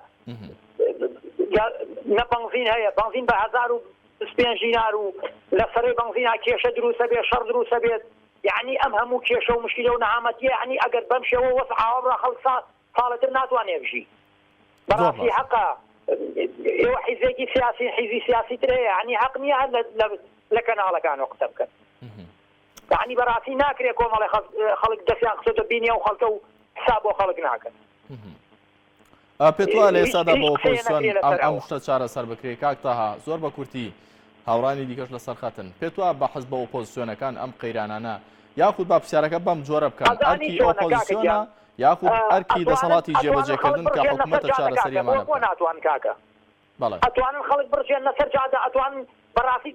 نە بەنزین هەیە بەنزین بە 1025 دینار و لە سەرەی بەنزینا کێشە دروستە بێت شەڕ دروستە بێت یعنی ئەم هەموو کێشە و مشکلە و نەهامەتیە یعنی ئەگەر بەم شێوە وەزع ئاوا بڕا خەڵک سا ساڵێتر ناتوانێ بژی بەڕاستی حەقە ئێوە حیزێکی سیاسی حیزی سیاسی تر هەیە یعنی حەق نییە هەر لە کەناڵەکانەوە قسە بکەن یعنی بەڕاستی ناکرێ کۆمەڵی خەڵک دەستیان خستۆتە بینی ئەو خەڵکە و حساب بۆ خەڵک ناکەن. پێت وایە لە ئێستادا بە ئۆپۆزسیۆن ئەم ئەم شتە چارەسەر بکرێت کاک تاها زۆر بە کورتی هاوڕانی دیکەش لەسەر خەتن پێت وایە بە حزبە ئۆپۆزسیۆنەکان ئەم قەیرانانە یاخود با پرسیارەکە بەم جۆرە بکەم ئەزانی ئەرکی چۆنە کاکە ئۆپۆزسیۆنە گیان. یاخود ئەرکی دەسەڵاتی جێبەجێکردن کە حکومەتە چارەسەری ئەمانە بکات؟ بەڵێ. ئەتوانن خەڵک بڕژێننە سەر جادە ئەتوانن بەڕاستی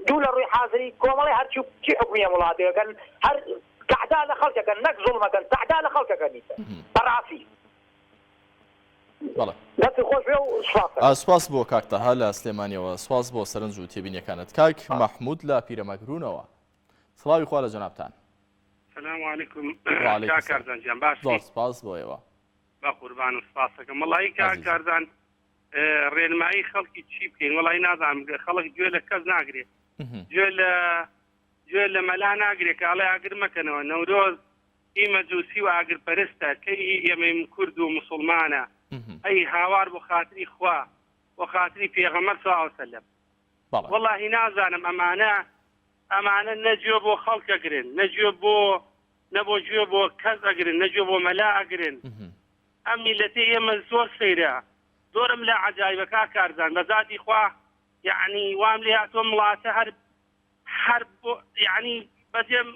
دوو لە ڕووی حازری کۆمەڵی هەرچی و چی حوکمی ئەم وڵاتەکەن هەر تەعدا لە خەڵکەکەن نەک زوڵمەکەن تەعدا لە خەڵکەکەن بەڕاستی. بەڵێ. دەستت خۆش بێ و سوپاس دەکەم. سوپاس بۆ کاک تەها لە سلێمانیەوە سوپاس بۆ سەرنج و تێبینیەکانت کاک مەحمود لە پیرەمەگرونەوە سڵاوی خوا لە جەنابتان. سلام علیکم وعلیکم کاک سلام. کارزان گیان باشی زۆر سپاس بۆ ئێوە. بەقوربانم سپاسەکەم وەڵایی کاک ئازیزم. کارزان ڕێنمایی خەڵکی چی بکەین وەڵایی نازانم خەڵک گوێ لە کەس ناگرێ گوێ لە گوێ لە مەلا ناگرێ کە ئەڵێ ئاگر مەکەنەوە نەورۆز هی مەجوسی و ئاگر پەرستە کەی هی ئێمەی کورد و موسوڵمانە ئەی هاوار بۆ خاتری خوا بۆ خاتری پێغەمبەر صلی اللە علیە وسلم وەڵاهی نازانم ئەمانە ئەمانە نە گوێ بۆ خەڵک ئەگرن نە گوێ بۆ نە بۆ گوێ بۆ کەس ئەگرن نە گوێ بۆ مەلا ئەگرن ئەم میلەتی ئێمە زۆر سەیرە زۆرم لا عەجایبە کاک کارزان بە زاتی خوا یەعنی وام لێ هاتووە وڵاتە هەر هەر بۆ یەعنی بەجێم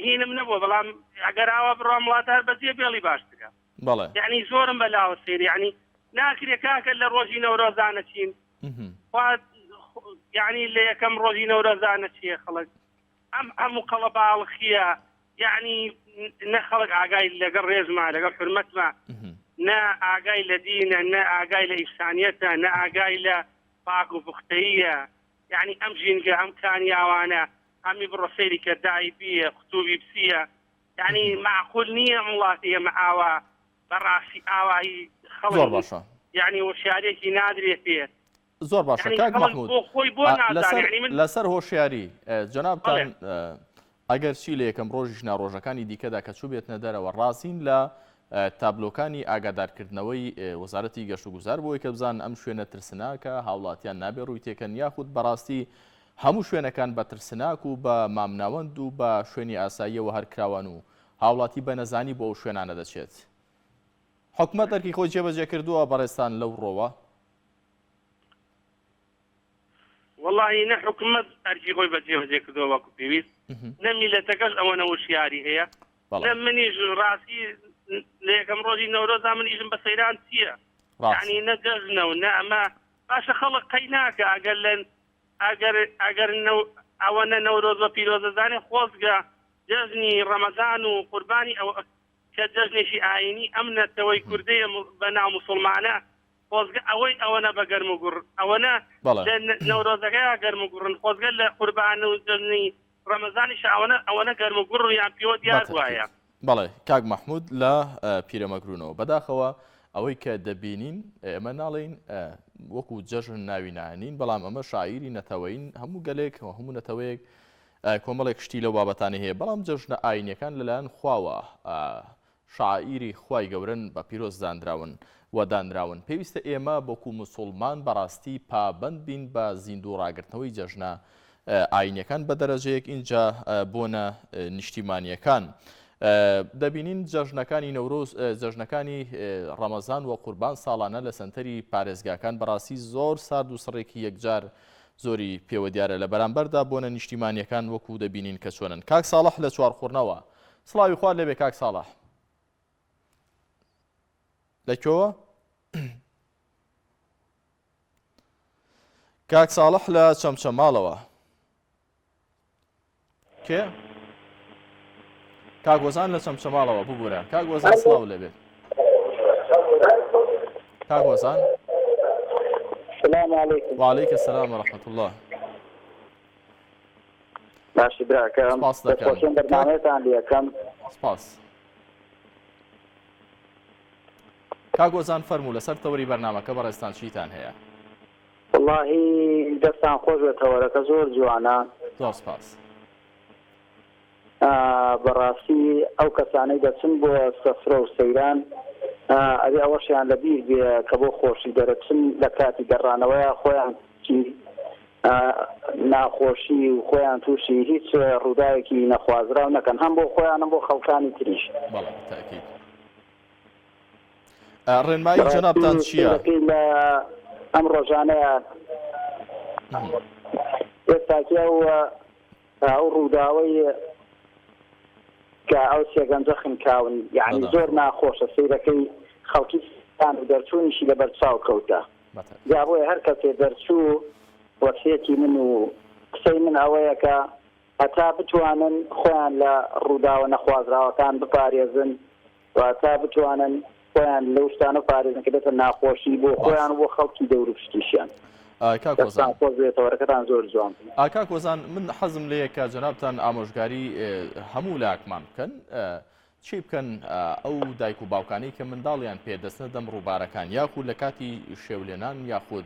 هینم نەبووە بەڵام ئەگەر ئاوا بڕوام وڵاتە هەر بەجێ بێڵی باشترە بەڵێ یعنی زۆرم بەلاوە سەیر یعنی ناکرێ کاکە لە ڕۆژی نەورۆزا نەچین خوا یعنی لە یەکەم ڕۆژی نەورۆزا نەچیە خەڵک ئەم هەموو قەڵەباڵخیە یعنی نە خەڵک ئاگای لەگەڵ ڕێزما لەگەڵ حرمەتما نە ئاگای لە دینە نە ئاگای لە ئینسانیەتە نە ئاگای لە پاک و پوختەییە یعنی ئەم ژینگە ئەم کانیاوانە ئەمی بڕۆ سەیری کە دایبیە قوتوبی بسیە یعنی معقول نییە ئەم وڵاتی ئێمە ئاوا بەڕاستی ئاوایی زۆر خەڵک باشە یعنی هۆشیارێکی نادرێ پێ زۆر باشە یعنی کاک خەڵک مەحمود بۆ خۆی بۆ ئا، نازانێ لەسەر یعنی من لەسەر هۆشیاری ئە، بەڵێ جەنابتان ئە، ئەگەر چی لە یەکەم ڕۆژیش نا ڕۆژەکانی دیکەدا کە چووبێتنە دەرەوە ڕازین لە ئە، تابلۆکانی ئاگادارکردنەوەی ئە، وەزارەتی گەشتوگوزار بۆی کە بزانن ئەم شوێنە ترسناکە هاوڵاتیان نابێ ڕووی تێکەن یاخود بەڕاستی هەموو شوێنەکان بە ترسناک و بە مامناوەند و بە شوێنی ئاساییەوە هەر کراوان و هاوڵاتی بە نەزانی بۆ ئەو شوێنانە دەچێت. حکومەت ئەرکی خۆی جێبەجێ کردووە بەڕێزتان لەو ڕۆوە؟ وەڵاهی نە حکومەت ئەرکی خۆی بە جێبەجێ کردووە وەکو پێویست، نە میللەتەکەش ئەوەنە وشیاری هەیە، نە منیش ڕاستی لە یەکەم ڕۆژی نەورۆزا من ئیشم بە سەیران چییە؟ یانی نە جەژنە و نە ئەمە باشە خەڵک قەی ناکا ئەگەر لە ئەگەر ئەگەر نەو ئەوەنە نەورۆز بە پیرۆز دەزانێ خۆزگە جەژنی ڕەمەزان و قوربانی ئەو کە جەژنێکی ئایینی ئەم نەتەوەی کوردەیە بە ناو موسوڵمانە خۆزگە ئەوەی ئەوەنە بە گەرم و گوڕ ئەوەنە بەڵێ. لە نەورۆزەکەیا گەرم و گوڕن خۆزگە لە قوربان و جەژنی ڕەمەزانیشا ئەوەنە ئەوەنە گەرم و گوڕیان پێوە دیار بوایە. بەتەئکید. بەڵێ کاک مەحمود لە پیرەمەگرونەوە. بەداخەوە ئەوەی کە دەبینین ئێمە ناڵێین وەکو جەژن ناوی نانین بەڵام ئەمە شاعیری نەتەوەین هەموو گەلێک و هەموو نەتەوەیەک کۆمەڵێک شتی لەو بابەتانی هەیە بەڵام جەژنە ئاینیەکان لەلایەن خواوە شەعائیری خوای گەورەن بە پیرۆز دانراون و دانراون پێویستە ئێمە وەکو موسوڵمان بەڕاستی پابەند بین بە زیندوو ڕاگرتنەوەی جەژنە ئاینیەکان بە دەرەجەیەک ئینجا بۆنە نیشتیمانیەکان دەبینین جەژنەکانی نەورۆز جەژنەکانی ڕەمەزان و قوربان ساڵانە لە سەنتەری پارێزگاکان بەڕاستی زۆر سارد و سڕێکی یەکجار زۆری پێوە دیارە لە بەرامبەردا بۆنە نیشتیمانیەکان وەکو دەبینین کە چۆنن کاک ساڵح لە چوارقوڕنەوە سڵاوی خوات لێبێ کاک ساڵح. لە کوێوە؟ کاک ساڵح لە چەمچەماڵەوە. کێ؟ کاک وەزان لە چەمچەماڵەوە ببورە کاک وەزان سڵاو لێبێت. کاک وەزان سلام علیکم وعلیک السلام ورحمة الله باشی براکەم سپاس دەکەم. دەستخۆشیم بەرنامەتان لەکەم سپاس کاک ئۆزان فەرموو لەسەر تەوەری بەرنامەکە بەڕێزتان چیتان هەیە؟ وەڵاهی دەستان خۆش بێت تەوەرەکە زۆر جوانە. زۆر سپاس. بەڕاستی ئەو کەسانەی دەچن بۆ سەفرە و سەیران ئەبێ ئەوەشیان لە بیر بێ کە بۆ خۆشی دەرەچن لە کاتی گەڕانەوەیا خۆیان ناخۆشی و خۆیان تووشی هیچ ڕووداوێکی نەخوازراو نەکەن هەم بۆ خۆیان هەم بۆ خەڵکانی تریش. بەڵێ بەتەئکید. ڕێنمایی جەنابتان چییە؟ سەیرەکەی لە ئەم ڕۆژانەیە ئێستاکی ئەو ئەو ڕووداوەی. کە ئەو سێ گەنجە خنکاون یەعنی زۆر ناخۆشە سەیرەکەی خەڵکی سان و دەرچوونیشی لەبەر چاو کەوتە جا بۆیە هەر کەسێ دەرچوو وەسیەتی من و قسەی من ئەوەیە کە هەتا بتوانن خۆیان لە ڕووداوە نەخوازراوەکان بپارێزن و هەتا بتوانن خۆیان لەو شتانە بپارێزن کە دێتە ناخۆشی بۆ خۆیان و بۆ خەڵکی دەوروپشتیشیان. کاک هۆزان. دەستتان خۆش بێت تەوەرەکەتان زۆر جوان بوو. کاک هۆزان من حەزم لێیە کە جەنابتان ئامۆژگاری هەموو لاکمان بکەن چی بکەن ئەو دایک و باوکانەی کە منداڵیان پێ دەچنە دەم ڕووبارەکان یاخود لە کاتی شێولێنان یاخود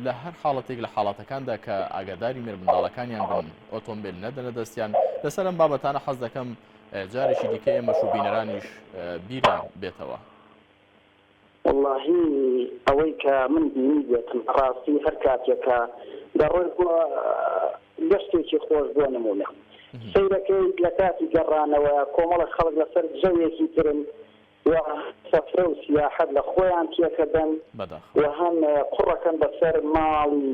لە هەر حاڵەتێک لە حاڵەتەکاندا کە ئاگاداری مێرمنداڵەکانیان بن ئۆتۆمبیل نەدەنە دەستیان لەسەر ئەم بابەتانە حەز دەکەم جارێکی دیکە ئێمەش و بینەرانیش بیران بێتەوە. وەڵاهی ئەوەی کە من بینیبێتم بەڕاستی هەر کاتێک کە دەڕۆی بۆ گەشتێکی خۆش بۆ نمونە سەیرەکەیت لە کاتی گەڕانەوە کۆمەڵێک خەڵک لەسەر جەوێکی ترن و سەفرە و سیاحەت لە خۆیان تێکەدەن و هەم قوڕەکەن بەسەر ماڵی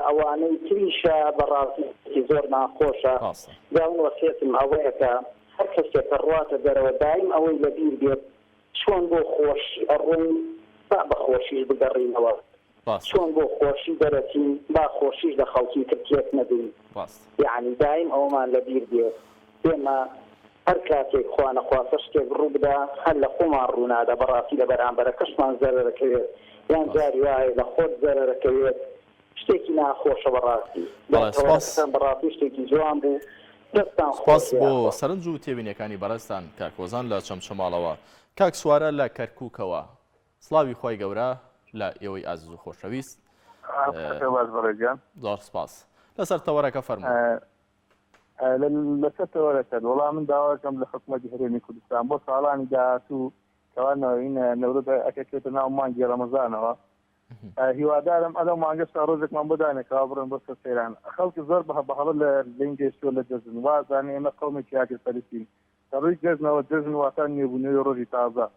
ئەوانەی تریشە بەڕاستی زۆر ناخۆشە جا من وەسیەتم ئەوەیە کە هەر کەسێک کە ڕواتە دەرەوە دایم ئەوەی لەبیر بێت چۆن بۆ خۆشی ئەڕۆین با بە خۆشیش بگەڕینەوە، چۆن بۆ خۆشی دەرەچین با خۆشیش لە خەڵکی تر تێک نەدەین، یەعنی دایم ئەوەمان لە بیر بێت ئێمە هەر کاتێک خوا نەخواستە شتێک ڕوو بدا هەر لە خۆمان ڕوو نادا بەڕاستی لە بەرامبەرەکەشمان زەرەرەکەوێت یان جاری وایە لە خۆت زەرەرەکەوێت شتێکی ناخۆشە بەڕاستی. بەڵێ سوپاس. دەستەوەرەکەتان بەڕاستی شتێکی جوان بوو دەستتان خۆش سوپاس بێ بۆ یاخوا. سەرنج و تێبینیەکانی بەڕێزتان کاک هۆزان لە چەمچەماڵەوە. کاک سوارە لە کەرکوکەوە. سڵاوی خوای گەورە لە ئێوەی ئازیز و خۆشەویست. بەخێر باش بەڕێز گیان. زۆر سوپاس. لەسەر تەوەرەکە فەرموو. لەسەر تەوەرەکەت وەڵا من داواکەم لە حکومەتی هەرێمی کوردستان بۆ ساڵانی داهاتوو کەوا نەورۆز ئەکەوێتە ناو مانگی ڕەمەزانەوە هیوادارم ئەلەو مانگەشتا ڕۆژێکمان بۆ دانێ کەوا بڕۆین بۆ سەر سەیران خەڵک زۆر بە بە هەڵە لە لێین گەیشتووە لە جەژن وا ئەزانێ ئێمە قەومێکی ئاگرپەرستین لە ڕووی جەژنەوە جەژن واتا نوێبوونەوەی ڕۆژی تازە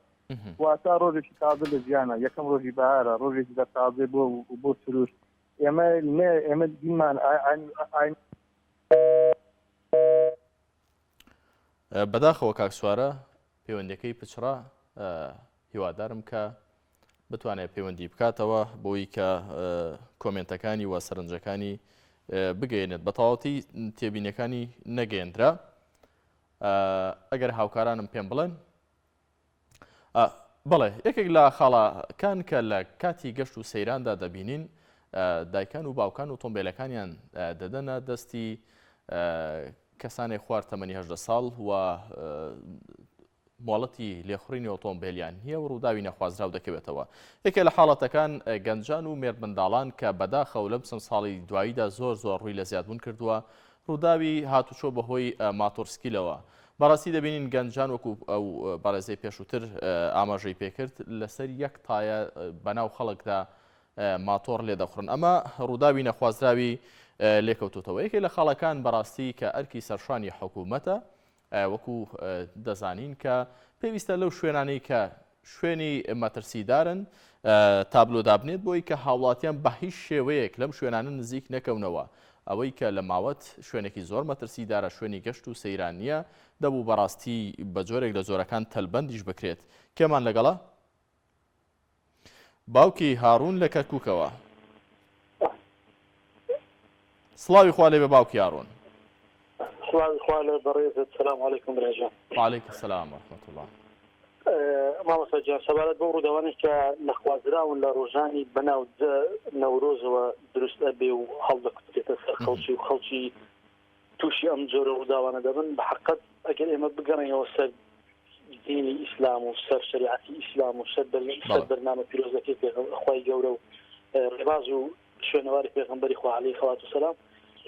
واتا ڕۆژێکی تازە لە ژیانە یەکەم ڕۆژی بەهارە ڕۆژێکی لە تازەی بۆ بۆ سروشت ئێمە نە ئێمە دینمان ئاین بەداخەوە کاک سوارە پەیوەندەکەی پچڕا هیوادارم کە بتوانێت پەیوەندی بکاتەوە بۆی کە کۆمێنتەکانی و سەرنجەکانی بگەێنێت بە تەواوەتی تێبینەکانی نەگەێندرا ئەگەر هاوکارانم پێم بڵێن بەڵێ یەکێک لە خاڵەکان کە لە کاتی گەشت و سەیراندا دەبینین دایکان و باوکان و تۆمبیلەکانیان دەدەنە دەستی کەسانێک خوار تەمەنی هەدە ساڵ و مۆڵەتی لێخوڕینی ئۆتۆمبێلیان نییە و ڕووداوی نەخوازراو دەکەوێتەوە. یەکێ لە حاڵەتەکان گەنجان و مێردمنداڵان کە بەداخەوە لەم چەند ساڵی دواییدا زۆر زۆر ڕووی لە زیادبوون کردووە، ڕووداوی هاتوچۆ بەهۆی ماتۆڕسکیلەوە. بەڕاستی دەبینین گەنجان وەکو ئەو بەڕێزەی پێشووتر ئاماژەی پێکرد لەسەر یەک تایە بەناو خەڵکدا ماتۆڕ لێدەخوڕن. ئەمە ڕووداوی نەخوازراوی لێکەوتووتەوە. یەکێ لە خاڵەکان بەڕاستی کە ئەرکی سەرشانی حکوومەتە، وەکو دەزانین کە پێویستە لەو شوێنانەی کە شوێنی مەترسیدارن تابلۆ دابنێت بۆی کە هاوڵاتیان بە هیچ شێوەیەک لەم شوێنانە نزیک نەکەونەوە ئەوەی کە لە ماوەت شوێنێکی زۆر مەترسیدارە شوێنی گەشت و سەیران نییە دەبوو بەڕاستی بە جۆرێک لە جۆرەکان تەلبەندیش بکرێت کێمان لەگەڵە؟ باوکی هاڕوون لە کەرکووکەوە. سڵاوی خوا لێبێ باوکی هاڕوون. سڵاوی خوا لە بەڕێزت. سلام علیکم برا جان. وعلیک السلام ورحمة الله. مامۆستا گیان سەبارەت بەو ڕووداوانەی کە نەخوازراون لە ڕۆژانی بەناو نەورۆزەوە دروست ئەبێ و هەڵدەکوترێتە سەر خەڵکی و خەڵکی تووشی ئەم جۆرە ڕووداوانە دەبن بە حەقت ئەگەر ئێمە بگەڕێینەوە سەر دینی ئیسلام و سەر شەریعەتی ئیسلام و سەر سەر بەرنامە پیرۆزەکەی خوای گەورە و ڕێباز و شوێنەواری پێغەمبەری خوا عەلەیهی سەڵات و سەلام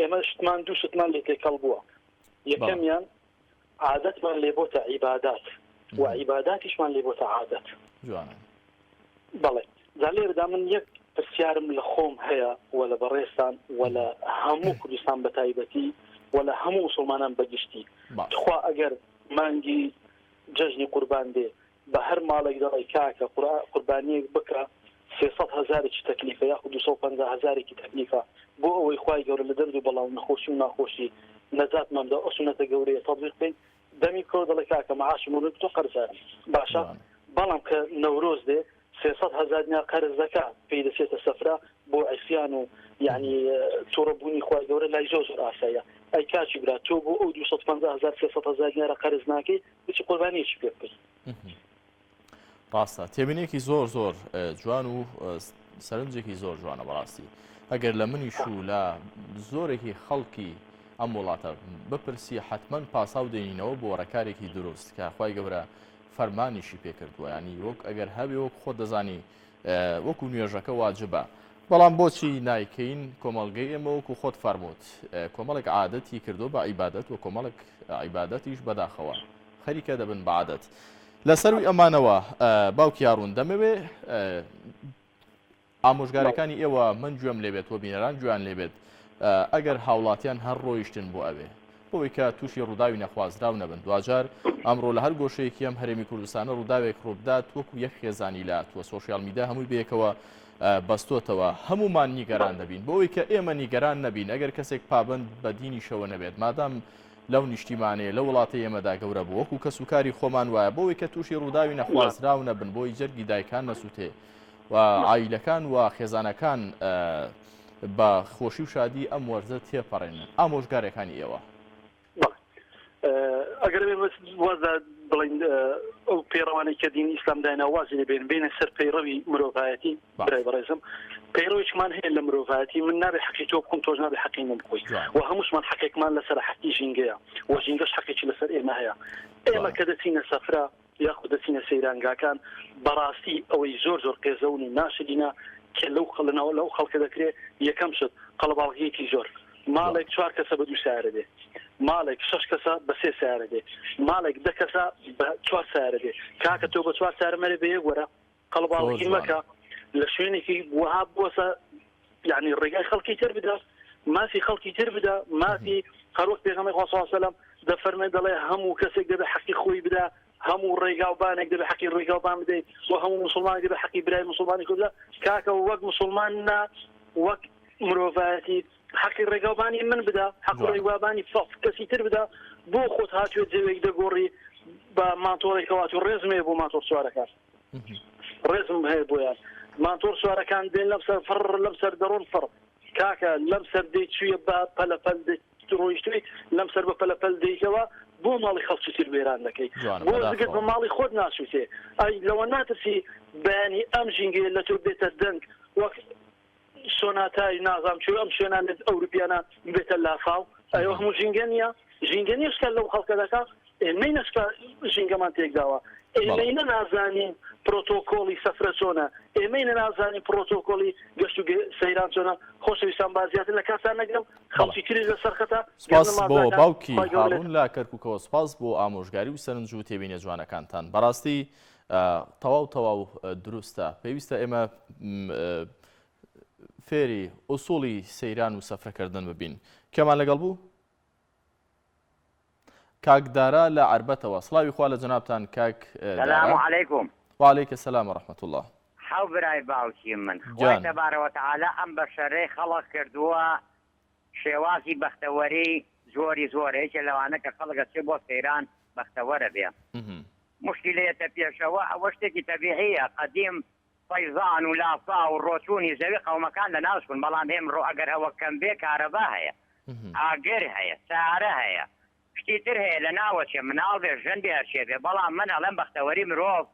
ئێمە شتمان دوو شتمان لێ تێکەڵ بووە یەکەمیان عادەتمان لێ بۆتە عیبادات و عیباداتیشمان لێ بۆتە عادەت جوانە بەڵێ جا لێرەدا من یەک پرسیارم لە خۆم هەیە و لە بەڕێزتان و لە هەموو کوردستان بە تایبەتی و لە هەموو موسڵمانان بە گشتی تخوا ئەگەر مانگی جەژنی قوربان دێ بە هەر ماڵێک دەڵێی کاکە قوربانیەک بکە 300 هەزارێکی تەکلیفە یاخود 250 هەزارێکی تەکلیفە بۆ ئەوەی خوای گەورە لە دەرد و بەڵا و نەخۆشی و ناخۆشی نەجاتمان بدا ئەو سوننەتە گەورەیە تەتبیق بکەین. دەمی بکەوە دەڵێ کاکە معاشم وەرگرت تۆ قەرزارم باشە بەڵام کە نەورۆز دێ 300 هەزار دینار قەرز دەکا پێی دەچێتە سەفرە بۆ عیسیان و یعنی توڕەبوونی خوای گەورە لای زۆر زۆر ئاساییە ئەی کاکی برا تۆ بۆ ئەو 250 هەزار 300 هەزار دینارە قەرز ناکەی بچی قوربانیەکی پێ بکەی. ڕاستە تێبینێکی زۆر زۆر جوان و سەرنجێکی زۆر جوانە بەڕاستی ئەگەر لە منیش و لە زۆرێکی خەڵکی ئەم وڵاتە بپرسی حتمما پاساو دێنینەوە بۆ ڕێکارێکی دروست کە خی گەورە فەرمانیشی پێکردووە ینی وەک ئەگەر هەبێ وەک خۆ دەزانی وەکو نوێژەکە واجبە بەڵام بۆچی نایکەین کۆمەڵگەی ئێمە وەکو خۆت فەرمووت کۆمەڵێک عادەتی کردو بە عیبادەت و کۆمەڵێک عیبادەتیش بەداخەوە خەریکە دەبن بە عادەت. لە سەروی ئەمانەوە باوکی هاڕون دەمەوێ ئامۆژگارەکانی ئێوە من گوێم لێبێت و بینەران گوێیان لێبێت ئەگەر هاوڵاتیان هەر ڕۆیشتن بۆ ئەوێ بۆی کە تووشی ڕووداوی نەخوازراو نەبن دواجار ئەمڕۆ لە هەر گۆشەیەکی ئەم هەرێمی کوردستانە ڕووداوێک ڕووبدات وەکو یەک خێزانی لاتوە سۆشیال میدیا هەمووی بەیەکەوە بەستۆتەوە هەمومان نیگەران دەبین بۆ ئەوەی کە ئێمە نیگەران نەبین ئەگەر کەسێک پابند بە دینیشەوە نەبێت مادام لەو نیشتیمانەیە لەو وڵاتەی ئێمەدا گەورە بوو وەکو کەسوکاری خۆمان وایە بۆ ئەوەی کە تووشی ڕووداوی نەخوازراو نەبن بۆی جەرگی دایکان نەسووتێ و عایلەکان و خێزانەکان بە خۆشی و شادی ئەم وەرزە تێپەڕێنن ئامۆژگارەکانی ئێوە. ئەگەر واز لە بڵین ئەو پەیڕەوانەی کە دینی ئیسلام داینا وازی لێ بێن بێنە سەر پەیڕەوی مرۆڤایەتی برای بەڕێزم پەیڕەوێکمان هەیە لە مرۆڤایەتی من نابێ حەقی تۆ بخۆم تۆش نابێ حەقی من بخۆی و هەمووشمان حەقێکمان لەسەر حەقی ژینگەیە و ژینگەش حەقێکی لەسەر ئێمە هەیە ئێمە کە دەچینە سەفرە یاخود دەچینە سەیرانگاکان بەڕاستی ئەوەی زۆر زۆر قێزەون و ناشرینە کە لەو خەڵنەوە لەو خەڵکە دەکرێت یەکەم شت قەڵەباڵغیەکی زۆر ماڵێک چوار کەسە بە دوو سیارە دێ ماڵێک شەش کەسە بە سێ سیارە دێ ماڵێک دە کەسە بە چوار سیارە دێ کاکە تۆ بە چوار سیارە مەرێ بە یەک وەرە قەڵەباڵغی مەکە لە شوێنێکی وەها بوەسە یعنی ڕێگای خەڵکی تر بدە مافی خەڵکی تر بدە مافی هەروەک پێغەمبەری خوا صلی الله علیه و سلم دەفەرمێ دەڵێ هەموو کەسێک دەبێ حەقی خۆی بدا هەموو ڕێگا و بانێک دەبێ حەقی ڕێگا و بان بدەیت و هەموو مسلمانێک دەبێ حەقی برای مسلمانی خۆی بدا کاکە وەک مسلمان نا وەک مرۆڤایەتی حەقی ڕێگاوبانی من بدە حەق ڕێگوابانی کەسی تر بدە بۆ خۆت هاتوێت جەوێک دەگۆڕی بە ماتۆڕێکەوە تو ڕێزم هەیە بۆ ماتۆڕ سوارەکان ڕێزم هەیە بۆیان ماتۆڕ سوارەکان دێن لەم سەر فڕ لەم سەر دەڕۆن فڕ کاکە لەم سەر دەی چوویە بە پەلەپەل ڕۆیشتوی لەم سەر بە پەلەپەل دێیتەوە بۆ ماڵی خەڵکی تر وێران دەکەی بۆ زگت بە ماڵی خۆت ناسووتێ ئەی لەوە ناترسی بەیانی ئەم ژینگەیە لە تۆ بێتە دەنگ وەک سۆناتای نازام چۆ ئەم شوێنانە ئەوروپیانە ببێتە لافاو ئەوە هەموو ژینگە نییە ژینگە نییە شکا لەو خەڵکە دەکا ئێمەی نەشکا ژینگەمان تێکداوە ئێمەی نە نازانین پرۆتۆکۆڵی سەفرە چۆنە ئێمەی نە نازانین پرۆتۆکۆڵی گەشت و سەیران چۆنە خۆشەویستان با زیاتر لە کاتتان نەگرم خەڵکی تریش لەسەر خەتە سپاس بۆ باوکی هاڕون لە کەرکوکەوە سپاس بۆ ئامۆژگاری و سەرنج و تێبینە جوانەکانتان بەڕاستی تەواو تەواو دروستە پێویستە ئێمە فێری ئوسوڵی سەیران و سەفرەکردن ببین کێمان لەگەڵ بوو؟ کاک دارا لە عەربەتەوە سڵاوی خوا لە جەنابتان کاک سلام علیکم وعلیک السلام ورحمة الله حەو برای باوکی من خوای تبارک وتعالی ئەم بەشەرەی خەڵق کردووە شێوازی بەختەوەری زۆری زۆرە یەکێ لەوانە کە خەڵک ئەچێ بۆ سەیران بەختەوەرە بێ موشکیلە یەتە پێشەوە ئەوە شتێکی تەبیعیە قەدیم فەیزان و لافاو و ڕۆچوونی زەوی قەومەکان لەناو چوون بەڵام ئێمڕۆ ئەگەر ئەوە کەم بێ کارەبا هەیە ئاگر هەیە سارە هەیە شتی تر هەیە لە ناوەچێ مناڵ بێ ژن بێ هەرچێ بێ بەڵام من ئەڵێم بەختەوەری مرۆڤ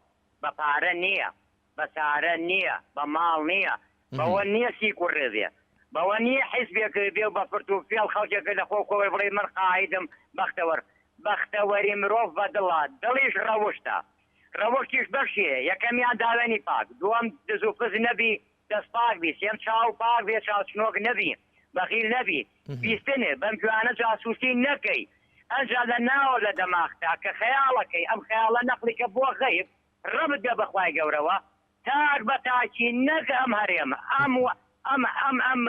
بە پارە نییە بە سارە نییە بە ماڵ نییە بەوە نییە سیکوڕێ بێ بەوە نییە حیزبێک بێ و بە فرت و فێڵ خەڵکێک لە خۆ کۆوەی بڵێ من قائیدم بەختەوەر بەختەوەری مرۆڤ بە دڵە دڵیش ڕەوشتە ڕەوشتیش بەشی هەیە یەکەمیان داوێنی پاک دووەم دز و فز نەبی دەست پاک بی سێم چاو پاک بێ چاوچنۆک نەبی بەخیل نەبی بیستنێ بەم گوێیانە جاسوسی نەکەی ئەنجا لە ناوە لە دەماختا کە خەیاڵەکەی ئەم خەیاڵە نەقلی کە بۆ غەیب ڕەبت بێ بە خوای گەورەوە تاک بە تاکی نەک ئەم هەرێمە ئەم ئەم ئەم ئەم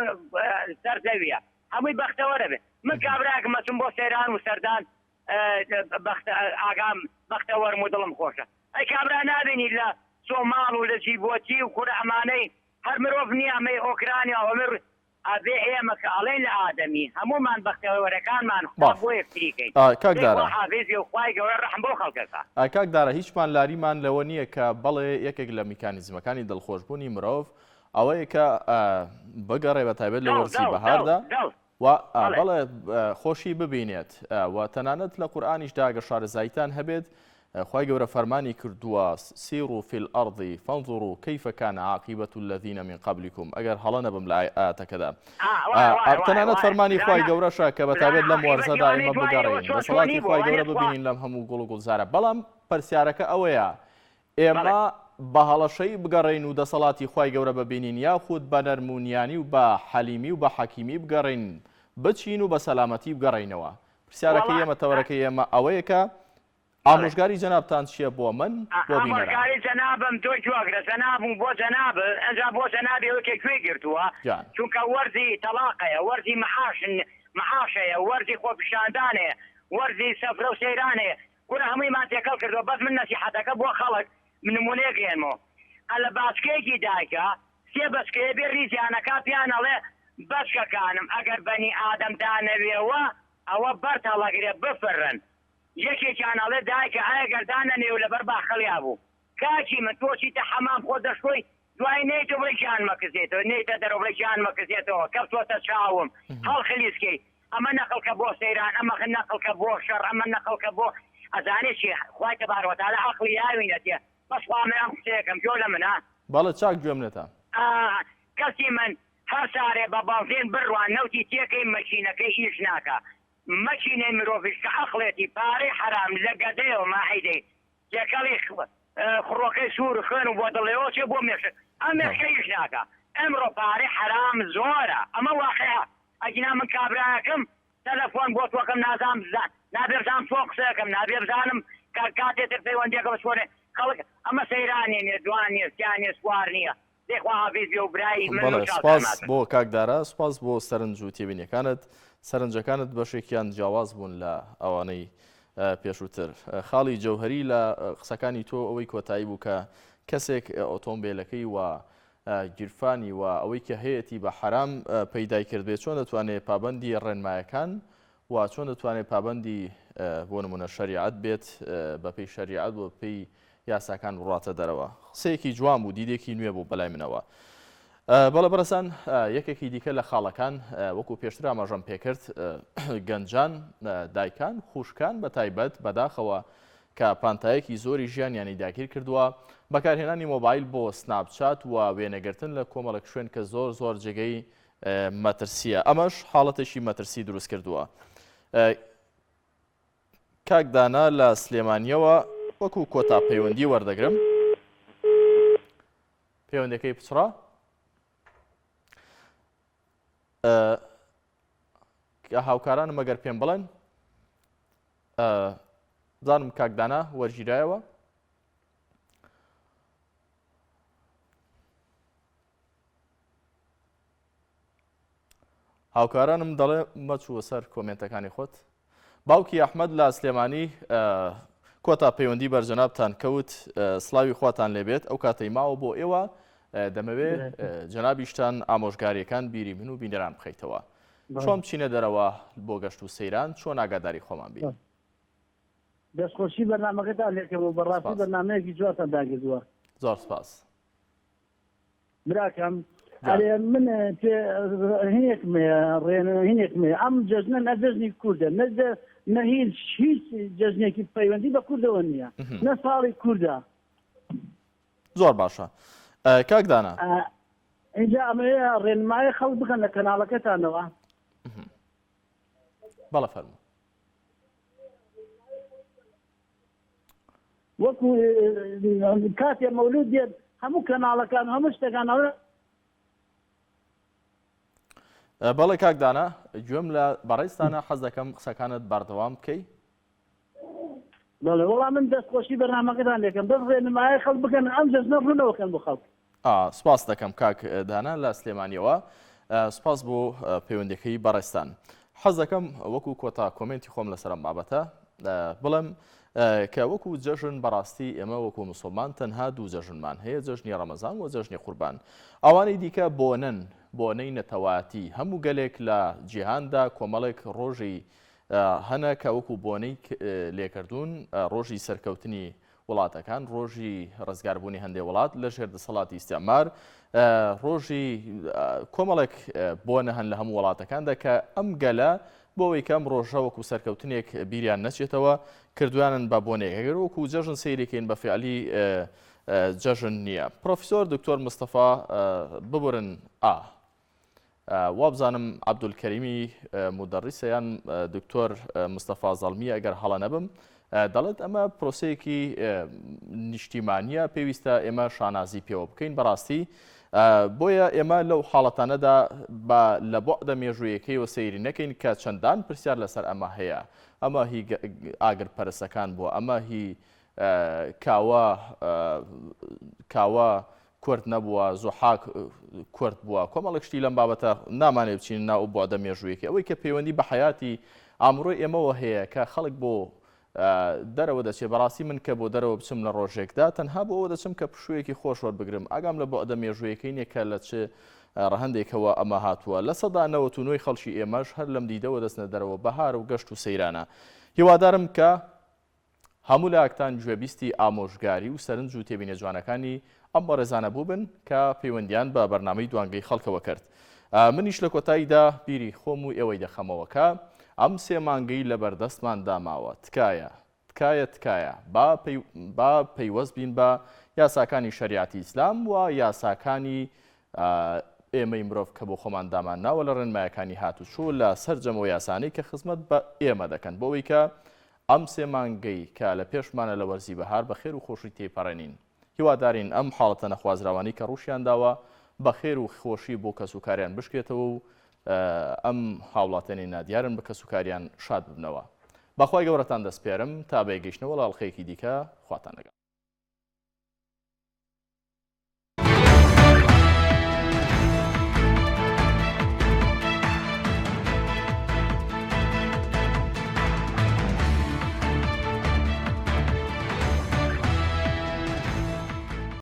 سەر زەویە هەمووی بەختەوەرە بێ من کابراکم ئەچم بۆ سەیران و سەردان بەختە ئاگام بەختەوەرم و دڵم خۆشە ئەی کابرا نابینی لە سۆماڵ و لە جیبۆتی و کورە ئەمانەی هەر مرۆڤ نییە ئەمەی ئۆکرانیا و ئەمەی. ئەبێ ئێمە کە ئەڵێین لە ئادەمی هەموومان بەختەوەرەکانمان حساب باش بۆ یەکتری کەین. کاک دەی خوا دارا. حافیز بێ و خوای گەورە ڕەحم بەو خەڵکە کا. کاک دارا هیچمان لاریمان لەوە نییە کە بەڵێ یەکێک لە میکانیزمەکانی دڵخۆشبوونی مرۆڤ ئەوەیە کە بگەڕێ بە تایبەت لە دڵ وەرزی دڵ دڵ بەهاردا دڵ و بەڵێ. بەڵێ خۆشی ببینێت و تەنانەت لە قورئانیشدا ئەگەر شارەزاییتان هەبێت خوای گەورە فەرمانی کردووە سیروا فی الارض فانظروا کیف کان عاقبە الذین من قبلکم ئەگەر هەڵە نەبم لە ئایەتەکەدا تەنانەت فەرمانی خوای گەورەشە کە بەتایبەت لەم وەرزەدا ئێمە بگەڕێین دەسەڵاتی خوای گەورە ببینین لەم هەموو گوڵ و گوڵزارە بەڵام پرسیارەکە ئەوەیە ئێمە بە هەڵەشەیی بگەڕێین و دەسەڵاتی خوای گەورە ببینین یاخود بە نەرم و نیانی و بە حەلیمی و بە حەکیمی بگەڕێین بچین و بە سەلامەتی بگەڕێینەوە؟ پرسیارەکەی ئێمە تەوەرەکەی ئێمە ئەوەیە کە ئامۆژگاری جەنابتان چییە بۆ من بۆ بینەران؟ ئامۆژگاری جەنابم تۆ گوێگرە جەنابم بۆ جەنابت ئەنجا بۆ جەنابی ئەوەی کە گوێی گرتووە گیان. چونکە وەرزی تەڵاقەیە وەرزی معاش معاشەیە وەرزی خۆپیشاندانەیە وەرزی سەفرە و سەیرانەیە کورە هەموویمان تێکەڵ کردووە بەس من نەسیحەتەکە بۆ خەڵک نمونەیەک هێنمەوە ئەلە باسکەیەکی دایکە سێ بەچکەیە بێ ڕیزیان ئەکا پێیان ئەڵێ بەچکەکانم ئەگەر بەنی ئادەم دانەوێوە ئەوە بەرد هەڵەگرێ بفرن یەکێکیان ئەڵێ دایکە ئەگەر دانەنێ و لەبەر باخەڵیا بوو کاکی من تۆ چیتە حەمام خۆت دەشۆی دوای نێیتەوە بڵێ گیان مەکزێتەوە نێیتە دەرەوە بڵێ گیان مەکزێتەوە کەوتوەتە چاوم هەڵخلیسکەی ئەمە نەقڵکە بۆ سەیران ئەمە نەقڵکە بۆ شەڕ ئەمە نەقڵکە بۆ ئەزانێ چی خوای تەبارک وتعالی عەقڵی یاوینەتێ بەس خوا من ئەم قسەیەکەم گوێ لە منە. بەڵێ چاک گوێم لێتە. ئا کەسی من هەر سارێ بە بەنزین بڕوا نەوتی تێکەی مەکینەکەی ئیش ناکا مەکینەی مرۆڤیش کە عەقڵێتی پارەی حەرام لە گەدەیەوە ماعیدەی تێکەڵی خڕۆکەی سوور و خوێن و بۆ دڵێوە چێ بۆ مێشک ئەم مێشکە ئیش ناکا ئەمڕۆ پارەی حەرام زۆرە ئەمە واقیعە ئەگینا من کابرایەکم تەلەفۆن بۆ تۆکەم نازام نابێ بزانم چۆن قسەکەم نابێ بزانم کاتێ تر پەیوەندیەکە بچۆنێ خەڵک ئەمە سەیرانێ نیە دوان نیە سیان نیە سوار نیە دەی خواحافیز بێ و برای من بەڵێ و چاوتان سپاس ماچم. بۆ کاک دارا سپاس بۆ سەرنج و تێبینیەکانت سەرنجەکانت بەشێکیان جیاواز بوون لە ئەوانەی پێشووتر خاڵی جەوهەری لە قسەکانی تۆ ئەوەی کۆتایی بوو کە کەسێک ئۆتۆمبیلەکەی و گیرفانی و ئەوەی کە هەیەتی بە حەرام پەیدای کردبێت چۆن دەتوانێت پابەندی ڕێنمایەکان و چۆن دەتوانێت پابەندی بۆ نمونە شەریعەت بێت بەپێی شەریعەت و پێی یاساکان بڕاتە دەرەوە قسەیەکی جوان بوو دیدێکی نوێ بوو بەلای منەوە بەڵێ بەڕێزان یەکێکی دیکە لە خاڵەکان وەکو پێشتر ئاماژەم پێکرد گەنجان دایکان خوشکان بە تایبەت بەداخەوە کە پانتایەکی زۆری ژیانیانی داگیر کردووە، بەکارهێنانی مۆبایل بۆ سناپچات و وێنەگرتن لە کۆمەڵێک شوێن کە زۆر زۆر جێگەی مەترسییە، ئەمەش حاڵەتێکی مەترسی دروست کردووە. کاک دانا لە سلێمانییەوە وەکو کۆتا پەیوەندی وەردەگرم. پەیوەندەکەی پچڕا. هاوکارانم ئەگەر پێم بڵێن بزانم کاک دانا وەرگیرایەوە. هاوکارانم دەڵێ مەچووە سەر کۆمێنتەکانی خۆت. باوکی ئەحمەد لە سلێمانی کۆتا پەیوەندی بەرجەنابتان کەوت سلاوی خواتان لێبێت ئەو کاتەی ماوە بۆ ئێوە دەمەوێ جەنابیشتان ئامۆژگاریەکان بیری من و بینەران بخەیتەوە. چۆن بچینە دەرەوە بۆ گەشت و سەیران چۆن ئاگاداری خۆمان بین؟ دەستخۆشی بەرنامەکەتان لێکەم و بەڕاستی بەرنامەیەکی جواتان داگردووە. زۆر سپاس. براکەم ئەرێ من پێ هینێکم هەیە ڕێن هینێکم هەیە ئەم جەژنە نە جەژنی کوردە نە نە هیچ هیچ جەژنێکی پەیوەندی بە کوردەوە نییە نە ساڵی کوردە. زۆر باشە کاک دانا. ئینجا ئەمەوێ ڕێنمایی خەڵک بکەن لە کەناڵەکەتانەوە. بەڵێ فەرموو. وەکو کاتێ مەولود دێت هەموو کەناڵەکان هەموو شتەکان ئەڵێ. بەڵێ کاک دانا گوێم لە بەڕێزتانە حەز دەکەم قسەکانت بەردەوام بکەی. بەڵێ وەڵا من دەست خۆشی بەرنامەکەتان لێکەم بەس ڕێنمایی خەڵک بکەن ئەم جەژنە ڕوونەوە کەن بۆ خەڵک. سپاس دەکەم کاک دانا لە سلێمانیەوە سپاس بۆ پەیوەندەکەی بەڕێزتان. حەز دەکەم وەکو کۆتا کۆمێنتی خۆم لەسەر ئەم بابەتە. بڵێم کە وەکو جەژن بەڕاستی ئێمە وەکو مسلمان تەنها دوو جەژنمان هەیە جەژنی ڕەمەزان و جەژنی قوربان ئەوانەی دیکە بۆنەن بۆنەی نەتەوایەتی هەموو گەلێک لە جیهاندا کۆمەڵێک ڕۆژی هەنە کە وەکو بۆنەی لێکردوون ڕۆژی سەرکەوتنی وڵاتەکان، ڕۆژی ڕزگاربوونی هەندێ وڵات لە ژێر دەسەڵاتی ئیستعمار، ڕۆژی کۆمەڵێک بۆنە هەن لە هەموو وڵاتەکاندا کە ئەم گەلە بۆ ئەوەی کە ئەم ڕۆژە وەکو سەرکەوتنێک بیریان نەچێتەوە کردویانن بە بۆنێک ئەگەر وەکو جەژن سەیریکەین بە فعلی جەژن نییە. پرۆفیسۆر دکتۆر مستەفا ببورن ئا وابزانم عەبدولکەریمی مودەڕیسە یان دکتۆر مستەفا زەڵمییە ئەگەر هەڵە نەبم دەڵێت ئەمە پرۆسەیەکی نیشتیمانیە پێویستە ئێمە شانازی پێوە بکەین بەڕاستی بۆیە ئێمە لەو حاڵەتانەدا بە لە بۆعدە مێژوویەکەیەوە سەیری نەکەین کە چەندان پرسیار لەسەر ئەمە هەیە ئەمە هی ئاگر پەرسەکان بووە ئەمە هی کاوە کاوە کورد نەبووە، زوحاک کورد بووە، کۆمەڵێک شتی لەم بابەتە نامانەوێ بچینە ناو ئەو بوعدە مێژوویەکەی. ئەوەی کە پەیوەندی بە حەیاتی ئامڕۆی ئێمەوە هەیە کە خەڵک بۆ دەرەوە دەچێ، بەڕاستی من کە بۆ دەرەوە بچم لە ڕۆژێکدا تەنها بۆ ئەوە دەچم کە پشوویەکی خۆش وەربگرم، ئاگام لە بوعدە مێژوویەکەی نییە کە لە چ ڕەهەندێکەوە ئەمە هاتووە. 99% خەڵکی ئێمەش هەر لەم دیدەوە دەچنە دەرەوە، بەهار و گەشت و سەیرانە. هیوادارم کە هەموو لایەکتان گوێبیستی ئامۆژگاری و سەرنج و تێبینە جوانەکانی ئەم بەڕێزانە بووبن کە پەیوەندیان بە بەرنامەی دوانگەی خەڵکەوە کرد. منیش لە کۆتاییدا بیری خۆم و ئێوەی دەخەمەوە کە ئەم سێ مانگەی لەبەردەستماندا ماوە تکایە تکایە تکایە با با پەیوەست بین بە یاساکانی شەریعەتی ئیسلام و یاساکانی ئێمەی مرۆڤ کە بۆ خۆمان دامان ناوە لە ڕێنمایەکانی هاتوچۆ لە سەرجەم ئەو یاسانەی کە خزمەت بە ئێمە دەکەن بۆ ئەوەی کە ئەم سێ مانگەی کە لە پێشمانە لە وەرزی بەهار بە خێر و خۆشی تێیپەڕێنین. هیوادارین ئەم حاڵەتە نەخوازراوانەی کە ڕووشیان داوە بە خێر و خۆشی بۆ کەسوکاریان بشکێتەوە و ئەم هاوڵاتیانەی نادیارن بە کەسوکاریان شاد ببنەوە. بە خوای گەورەتان دەسپێرم تا بەیەکگەیشتنەوە لە ئەڵقەیەکی دیکە خواتان لەگەڵ.